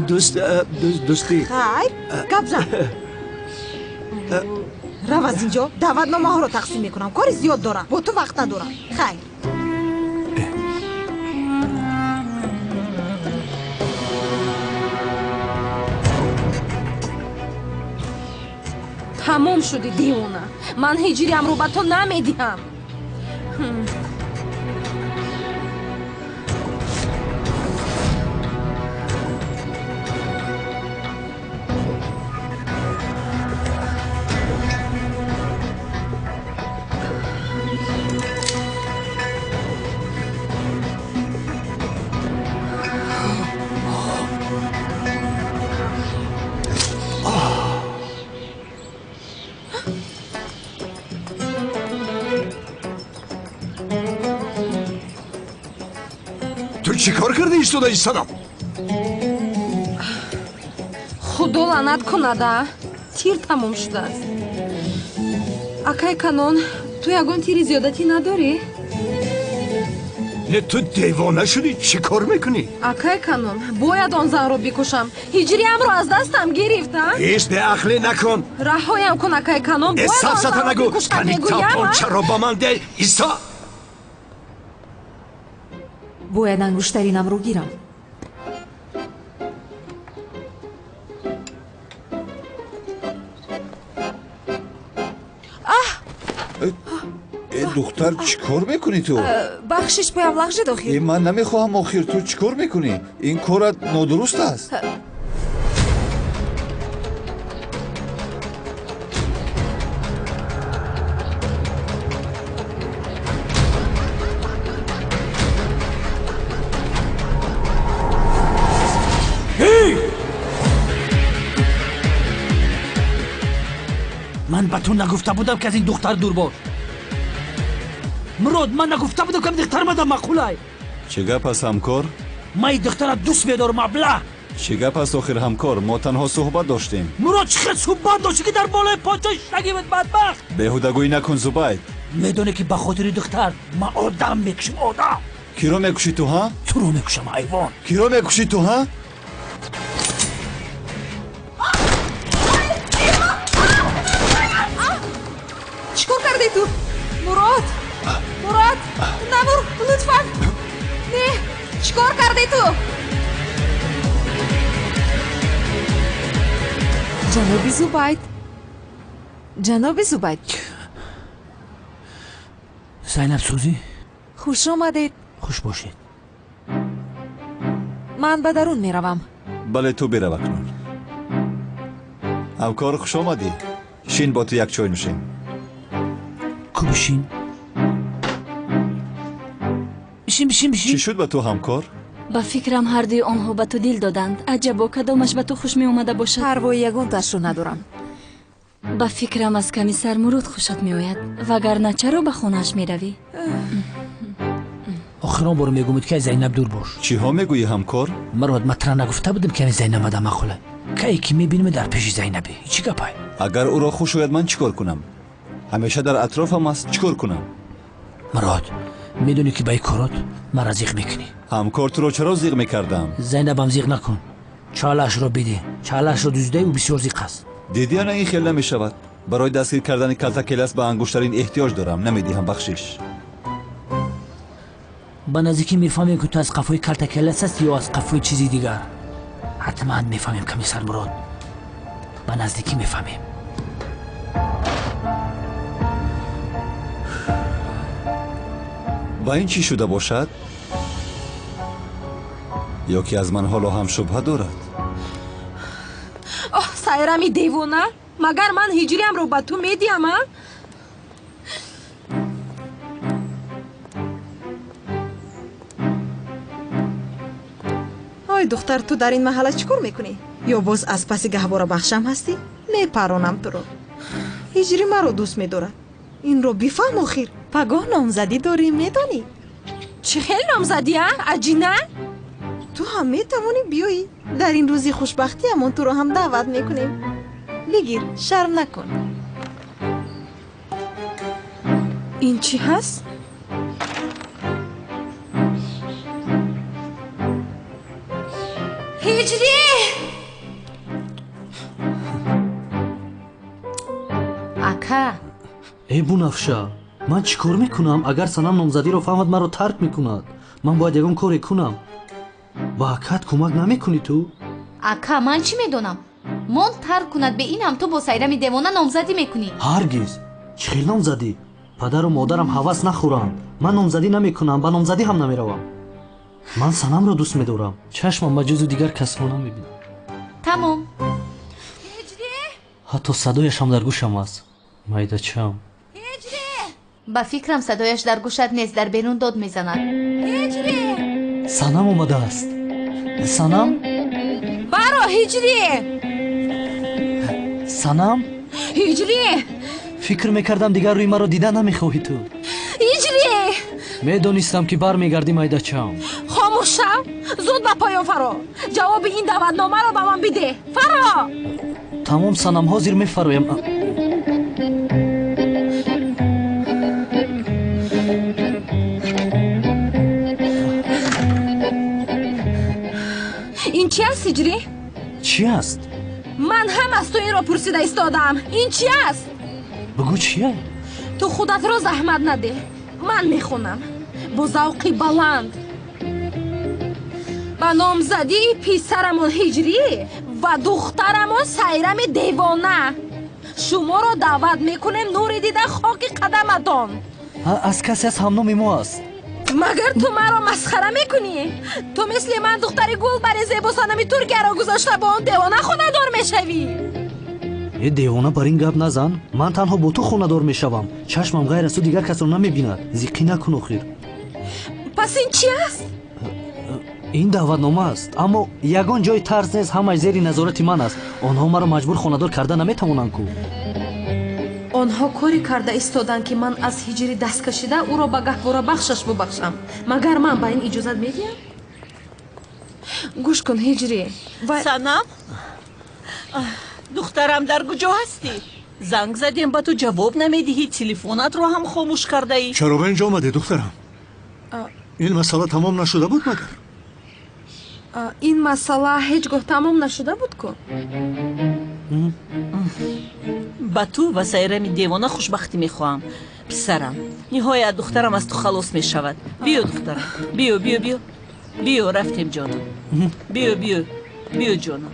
дӯст дӯстӣ. Хайр, гап зан. Рав аз инҷо, даъватномаҳоро тақсим мекунам. Кори зиёд дорам, бо ту вақт надорам. Хайр. Тамом шудӣ, девона. Ман ҳиҷриамро ба ту намедиҳам. Ту чӣ кор кардӣ, истодаи Санам? Худо лаънат кунада, тир тамом шудааст. Акай Канон, ту ягон тири зиёдатӣ надорӣ? Не, ту девона шудӣ, чӣ кор мекунӣ? Акай Канон, бояд он занро бикушам. Ҳиҷриамро аз дастам гирифт, а? Ҳеҷ беақлӣ накун. Раҳоям кун, акай Канон, Э, бояд он сафсата занро нагӯ. бикушам, Кани мегӯям, а? тапончаро ба ман де, Исо. Бояд ангуштаринамро гирам. Э, духтар, чӣ кор мекунӣ ту? Бахшиш, поям лағжид охир. Э, ман намехоҳам охир, ту чӣ кор мекунӣ? Ин корат нодуруст аст. Ман ба ту нагуфта будам, ки аз ин духтар дур бош. Мурод, ман нагуфта будам, ки духтар мада маъқулай. Чӣ гап аст, ҳамкор? Ман ин духтара дӯст медорам, аблаҳ. Чӣ гап аст охир, ҳамкор? Мо танҳо суҳбат доштем. Мурод, чӣ хел суҳбат доштӣ, ки дар болои подшоҳ шагивет, бадбахт? Беҳудагӯӣ накун, Зубайд. Медонӣ, ки ба хотири духтар ман одам мекушам, одам. Киро мекушӣ ту, ҳа? Туро мекушам, ҳайвон. Киро мекушӣ ту, ҳа? Чӣ кор кардӣ ту? Мурод! Мурод! Намур, лутфан! Не, чӣ кор кардӣ ту? Ҷаноби Зубайд. Ҷаноби Зубайд. Зайнаб сӯзӣ? Хуш омадед. Хуш бошед. Ман ба дарун меравам. Бале, ту бирав акнун. Ҳамкор, хуш омадӣ. Шин, бо ту як чой нӯшем. Ку бишин? Бишин, бишин, бишин. Чӣ шуд ба ту, ҳамкор? Ба фикрам ҳардуи онҳо ба ту дил доданд. Аҷабо, кадомаш ба ту хуш меомада бошад? Парвои ягонташро надорам. Ба фикрам аз комиссар Мурод хушат меояд, вагарна чаро ба хонааш меравӣ? Охирон бор мегӯмед ки аз Зайнаб дур бош. Чиҳо мегӯӣ, ҳамкор? Мурод, ман тура нагуфта будам ки Зайнаб ада махӯла. Кае ки мебинем дар пеши Зайнабе. Чӣ гапай? Агар ӯро хуш ояд, ман чӣ кор кунам? Ҳамеша дар атрофам аст, чӣ кор кунам? Мурод, медонӣ ки ба ин корот маро зиқ мекунӣ. Ҳамкор, туро чаро зиқ мекардам? Зайнабам зиқ накун. Чалаашро бидеҳ. Чалаашро дуздидаи ӯ бисёр зиқ аст. Дидӣ, ана ин хел намешавад. Барои дастгир кардани калтакелас ба ангуштарин эҳтиёҷ дорам. Намедиҳам, бахшиш. Ба наздикӣ мефаҳмем, ки ту аз қафои калтакелас ҳастӣ ё аз қафои чизи дигар. Ҳатман мефаҳмем, комиссар Мурод. Ба наздикӣ мефаҳмем. Ба ин чӣ шуда бошад? Ё ки аз ман ҳоло ҳам шубҳа дорад? Оҳ, Сайрами девона, магар ман ҳиҷриамро ба ту медиҳам, а? Ой духтар, ту дар ин маҳалла чӣ кор мекунӣ? Ё боз аз паси гаҳворабахшам ҳастӣ? Мепаронам туро. Ҳиҷрӣ маро дӯст медорад. Инро бифаҳм охир. Пагоҳ номзадӣ дорӣ, медонӣ? Чӣ хел номзадӣ, а? Аҷина? Ту ҳам метавонӣ биёӣ. Дар ин рӯзи хушбахтиамон туро ҳам даъват мекунем. Бигир, шарм накун. Ин чӣ ҳаст? Ҳиҷрӣ! Ака! Э Бунафша, ман чӣ кор мекунам? Агар Санам номзадиро фаҳмад, маро тарк мекунад. Ман бояд ягон коре кунам. Ба акат кӯмак намекунӣ ту? Ака, ман чӣ медонам? Мон тарк кунад, бе ин ҳам ту бо Сайрами девона номзадӣ мекунӣ. Ҳаргиз! Чӣ хел номзадӣ? Падару модарам ҳавас нахӯранд. Ман номзадӣ намекунам, ба номзадӣ ҳам намеравам. Ман Санамро дӯст медорам. Чашмам ба ҷузу дигар касро намебинад. Тамом. Ҳатто садояш ҳам дар гӯшам аст. Майдачам. Ба фикрам садояш дар гӯшат нест, дар берун дод мезанад. Санам омадааст. Санам? Баро, Ҳиҷрӣ! Санам? Ҳиҷрӣ! Фикр мекардам дигар рӯи маро дида намехоҳӣ ту. Ҳиҷрӣ! Медонистам ки бармегардӣ, майдачам. Хомӯш шав, зуд ба поён фаро. Ҷавоби ин даъватномаро ба ман бидеҳ. Фаро! Тамом Санам, ҳозир мефароям. Ин чи аст, Ҳиҷрӣ? Чӣ аст? Ман ҳам аз ту инро пурсида истодаам. Ин чи аст? Бигӯ чия? Ту худатро заҳмат надеҳ. Ман мехонам бо завқи баланд. Ба номзадии писарамон Ҳиҷрӣ ва духтарамон Сайрами девона шуморо даъват мекунем, нури дида хоки қадаматон. Аз касе аз ҳамноми мо аст. Магар ту маро масхара мекунӣ? Ту мисли ман духтари гулбари зебосанами Туркияро гузошта бо он девона хонадор мешавӣ. Э девона, бар ин гап назан. Ман танҳо бо ту хонадор мешавам. Чашмам ғайр аз ту дигар касро намебинад. Зиқӣ накун охир. Пас ин чи аст? Ин даъватнома аст, аммо ягон ҷои тарс нест. Ҳамаи зери назорати ман аст. Онҳо маро маҷбур хонадор карда наметавонанд ку. Онҳо коре карда истоданд, ки ман аз ҳиҷрӣ даст кашида ӯро ба гаҳворабахшаш бубахшам. Магар ман ба ин иҷозат медиҳам? Гӯш кун, Ҳиҷрӣ. Санам, духтарам, дар куҷо ҳастӣ? Занг задем, ба ту ҷавоб намедиҳӣ, телефонатро ҳам хомӯш кардаӣ. Чаро ба инҷо омадӣ, духтарам? Ин масъала тамом нашуда буд магар? Ин масъала ҳеҷ гоҳ тамом нашуда буд ку? Ба ту ва Сайрами девона хушбахтӣ мехоҳам, писарам. Ниҳоят духтарам аз ту халос мешавад. Биё, духтарам, биё, биё, биё, биё, рафтем, ҷонам. Биё, биё, биё, ҷонам.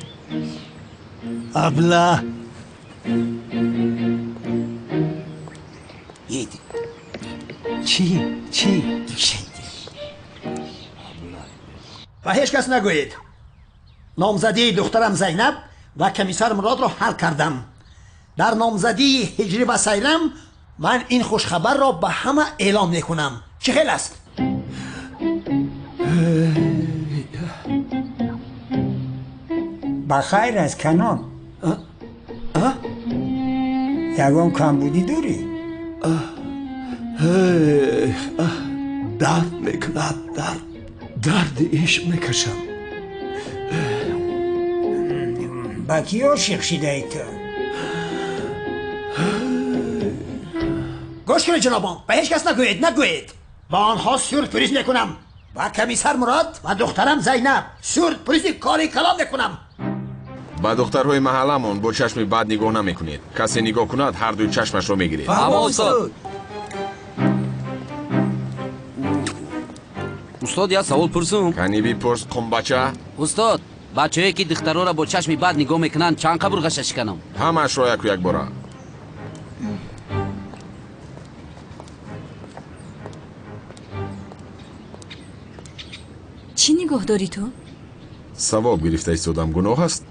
Абла! Чӣ? Чӣ? Ва ҳеҷ кас нагӯед. Номзадии духтарам Зайнаб ва комиссар Муродро ҳал кардам. Дар номзадии Ҳиҷрӣ ва Сайрам ман ин хушхабарро ба ҳама эълон мекунам. Чӣ хел аст? Ба хайр аст, канон. Ягон камбудӣ дорӣ? Дард мекунад, дард. Дарди ишқ мекашам. Ба кӣ ошиқ шидаи ту? Гӯш кунед, ҷанобон, ба ҳеҷ кас нагӯед, нагӯед. Ба онҳо сюрприз мекунам. Ба комиссар Мурод ва духтарам Зайнаб сюрпризи кори калон мекунам. Ба духтарҳои маҳалламон бо чашми бад нигоҳ намекунед. Касе нигоҳ кунад, ҳар дуи чашмашро мегиред. Устод, устод, як савол пурсум. Кани бипурс, қумбача. Устод, бачаҳое ки духтарҳоро бо чашми бад нигоҳ мекунанд, чанд қабурғаша шиканам? Ҳамаашро яку якбора. Чӣ нигоҳ дорӣ ту? Савоб гирифта истодам, гуноҳ аст?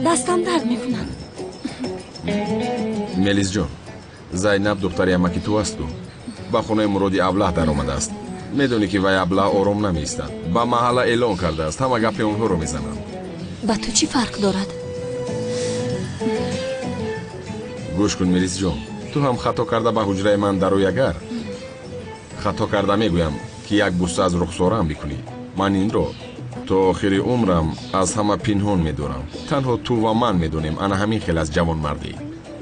Дастам дард мекунад. Мелисҷон, Зайнаб духтари амаки ту асту. Ба хонаи Муроди аблаҳ даромадааст. Медонӣ ки вай аблаҳ ором намеистад. Ба маҳалла эълон кардааст, ҳама гапи онҳоро мезананд. Ба ту чӣ фарқ дорад? Гӯш кун, Мелисҷон, ту ҳам хато карда ба ҳуҷраи ман дарои. Агар хато карда мегӯям, ки як буса аз рухсораам бикунӣ, ман инро то охири умрам аз ҳама пинҳон медорам. Танҳо ту ва ман медонем, ана ҳамин хел аз ҷавонмардӣ.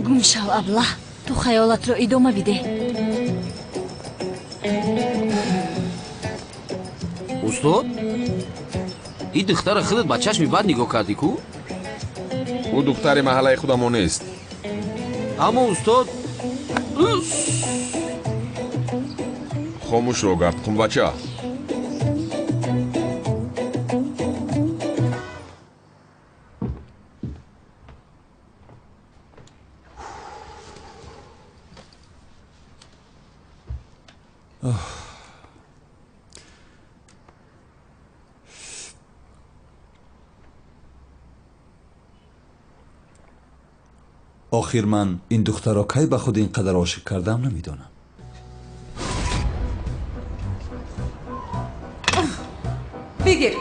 Гум шав, аблаҳ, ту хаёлатро идома бидеҳ. Устод, ин духтара худат ба чашми бад нигоҳ кардӣ ку? Ӯ духтари маҳаллаи худамон нест. Аммо устод, хомӯшро гард, қумбача. Охир ман ин духтарро кай ба худ ин қадар ошиқ кардам, намедонам. Бигир.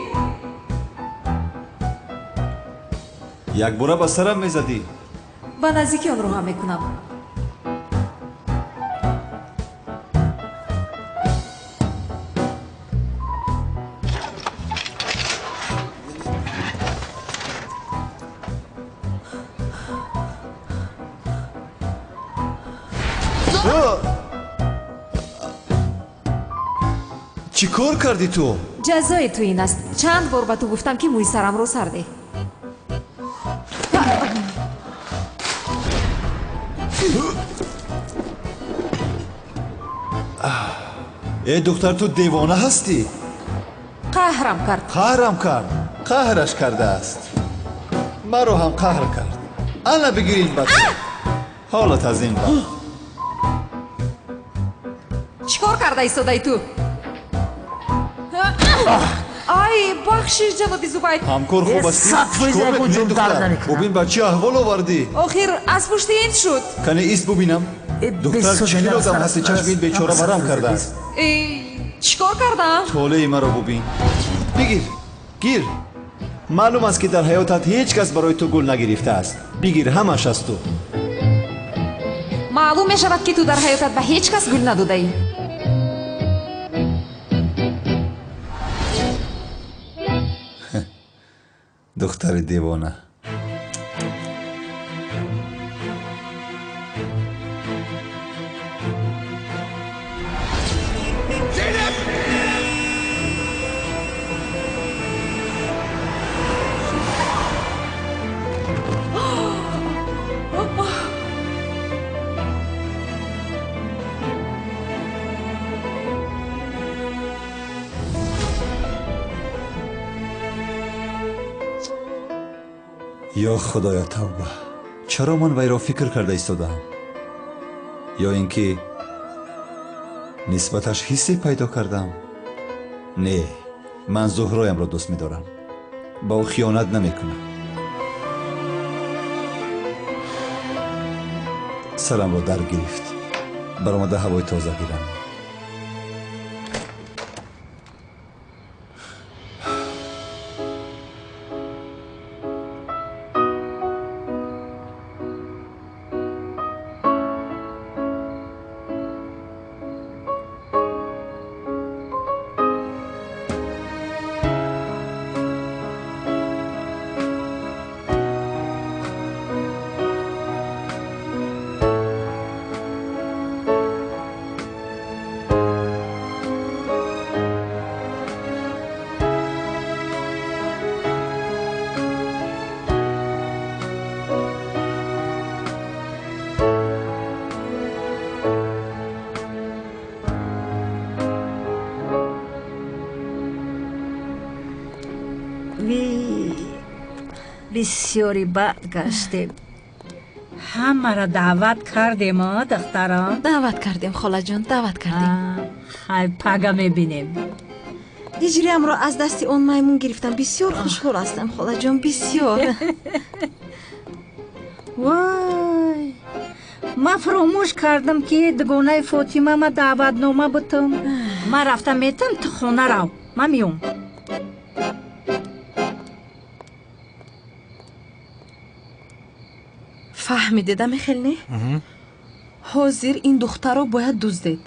Якбора ба сарам мезадӣ. Ба наздикӣ онро ҳам мекунам. Чӣ кор кардӣ ту? Ҷазои ту ин аст. Чанд бор ба ту гуфтам, ки мӯи сарамро сар деҳ. Э духтар, ту девона ҳастӣ? Қаҳрам кард. Қаҳрам кард. Қаҳраш кардааст. Маро ҳам қаҳр кард. Ана бигир ин бача. Ҳолат аз ин бад. Чӣ кор карда истодаи ту? Ай, бахшиш, ҷаноби Зубайр. Ҳамкор хуб астӣ? Чӣ кор мекунӣ, духтар? Бубин, ба чӣ аҳвол овардӣ? Охир аз пушти ин шуд. Кане ист, бубинам. Духтар, чӣ хел одам ҳастӣ? Чашми ин бечора варам кардааст. Чӣ кор кардам? Толеи маро бубин. Бигир, гир. Маълум аст, ки дар ҳаётат ҳеҷ кас барои ту гул нагирифтааст. Бигир, ҳамаш аз ту. Маълум мешавад, ки ту дар ҳаётат ба ҳеҷ кас гул надодаӣ. Духтари девона. Ё Худоё, тавба! Чаро ман вайро фикр карда истодаам? Ё ин ки нисбаташ ҳиссе пайдо кардам? Не, ман Зуҳроямро дӯст медорам. Ба ӯ хиёнат намекунам. Сарамро дар гирифт. Баромада ҳавои тоза гирам. Бисёри бад гаштем. Ҳамаро даъват кардем, духтарон? Даъват кардем, холаҷон, даъват кардем. Хай, пага мебинем. Ҳиҷриамро аз дасти он маймун гирифтам. Бисёр хушҳол ҳастам, холаҷон, бисёр. Вой, ман фаромӯш кардам, ки дугонаи Фотима ма даъватнома бутам. Ман рафта метам, ту хона рав, ман меом. Фаҳмидед, Михел, не? Ҳозир ин духтарро бояд дуздед,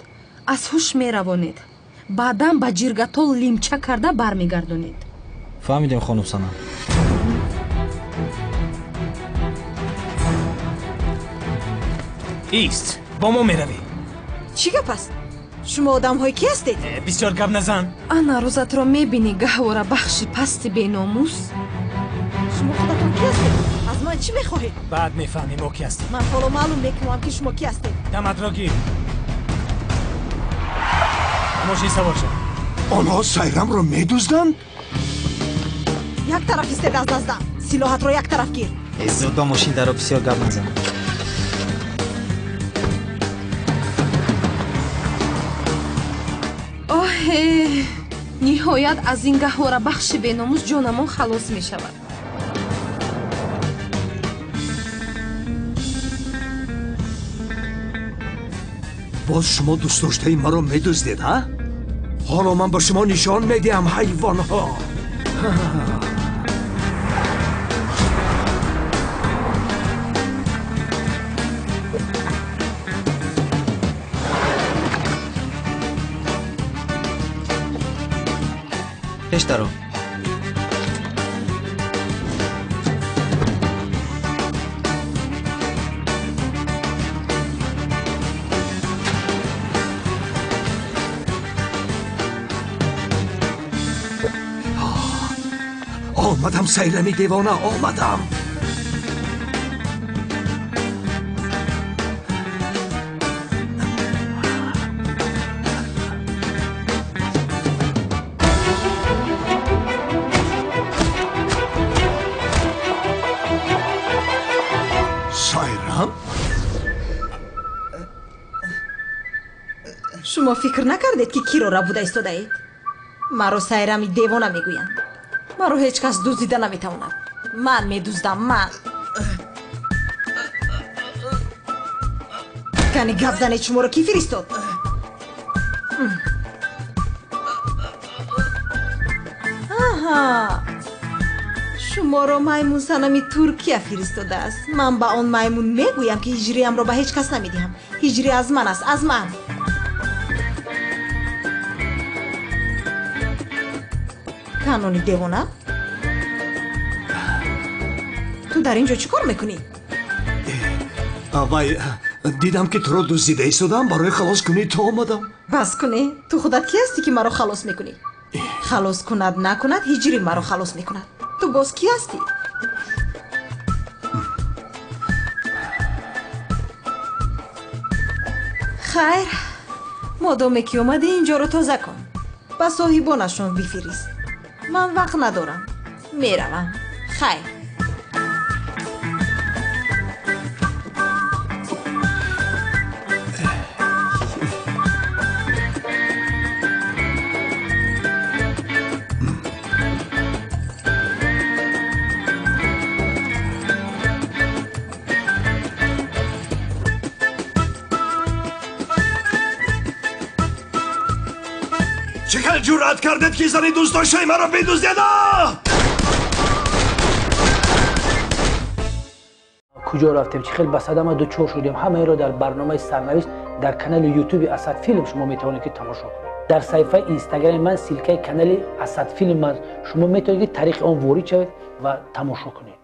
аз ҳуш меравонед, баъдан ба ҷиргатол лимча карда бармегардонед. Фаҳмидем, хонум Санам. Ист, бо мо меравӣ. Чӣ гап аст? Шумо одамҳои кӣ ҳастед? Бисёр гап назан. Ана рӯзатро мебинӣ, гаҳвора бахши пасти беномус. Шумо худатон кӣ ҳастед? Аз ман чӣ мехоҳед? Баъд мефаҳмем мо кӣ ҳастем. Ман ҳоло маълум мекунам, ки шумо кӣ ҳастед. Даматро гир. Мошин савор шав. Онҳо Сайрамро медузданд? Як тараф истед аз дастам. Силоҳатро як тараф гир. Зуд ба мошин даро, бисёр гап назан. Оҳе, ниҳоят аз ин гаҳвора бахши беномус ҷонамон халос мешавад. Боз шумо дӯстдоштаи маро медуздед, ҳа? Ҳоло ман ба шумо нишон медиҳам, ҳайвонҳо. Пеш даро. Омадам, Сайрами девона, омадам. Сайрам? Шумо фикр накардед, ки киро рабуда истодаед? Маро Сайрами девона мегӯянд. Маро ҳеҷ кас дуздида наметавонад. Ман медуздам, ман. Кани гап занед, шуморо кӣ фиристод? Аҳа, шуморо маймун Санами Туркия фиристодааст. Ман ба он маймун мегӯям, ки ҳиҷриамро ба ҳеҷ кас намедиҳам. Ҳиҷри аз ман аст, аз ман. Канони девона? Ту дар ин ҷо чӣ кор мекунӣ? Вай, дидам, ки туро дуздида истодам, барои халос кунӣ ту омадам. Бас кунӣ, ту худат кӣ ҳастӣ, ки маро халос мекунӣ? Халос кунад накунад, ҳиҷри маро халос мекунад. Ту боз кӣ ҳастӣ? Хайр, модоме ки омадӣ, ин ҷоро тоза кун, ба соҳибонашон бифирист. Ман вақт надорам, меравам. Хайр. ҷуръат кардед ки зани дӯстдоштаи маро бидуздед? Куҷо рафтем, чӣ хел ба садама дучор шудем, ҳамаеро дар барномаи Сарнавишт дар канали Ютуби Асад Филм шумо метавонед ки тамошо кунед. Дар саҳифаи Инстаграми ман ссылка и канали Асад Филм аст, шумо метавонед ки тариқи он ворид шавед ва тамошо кунед.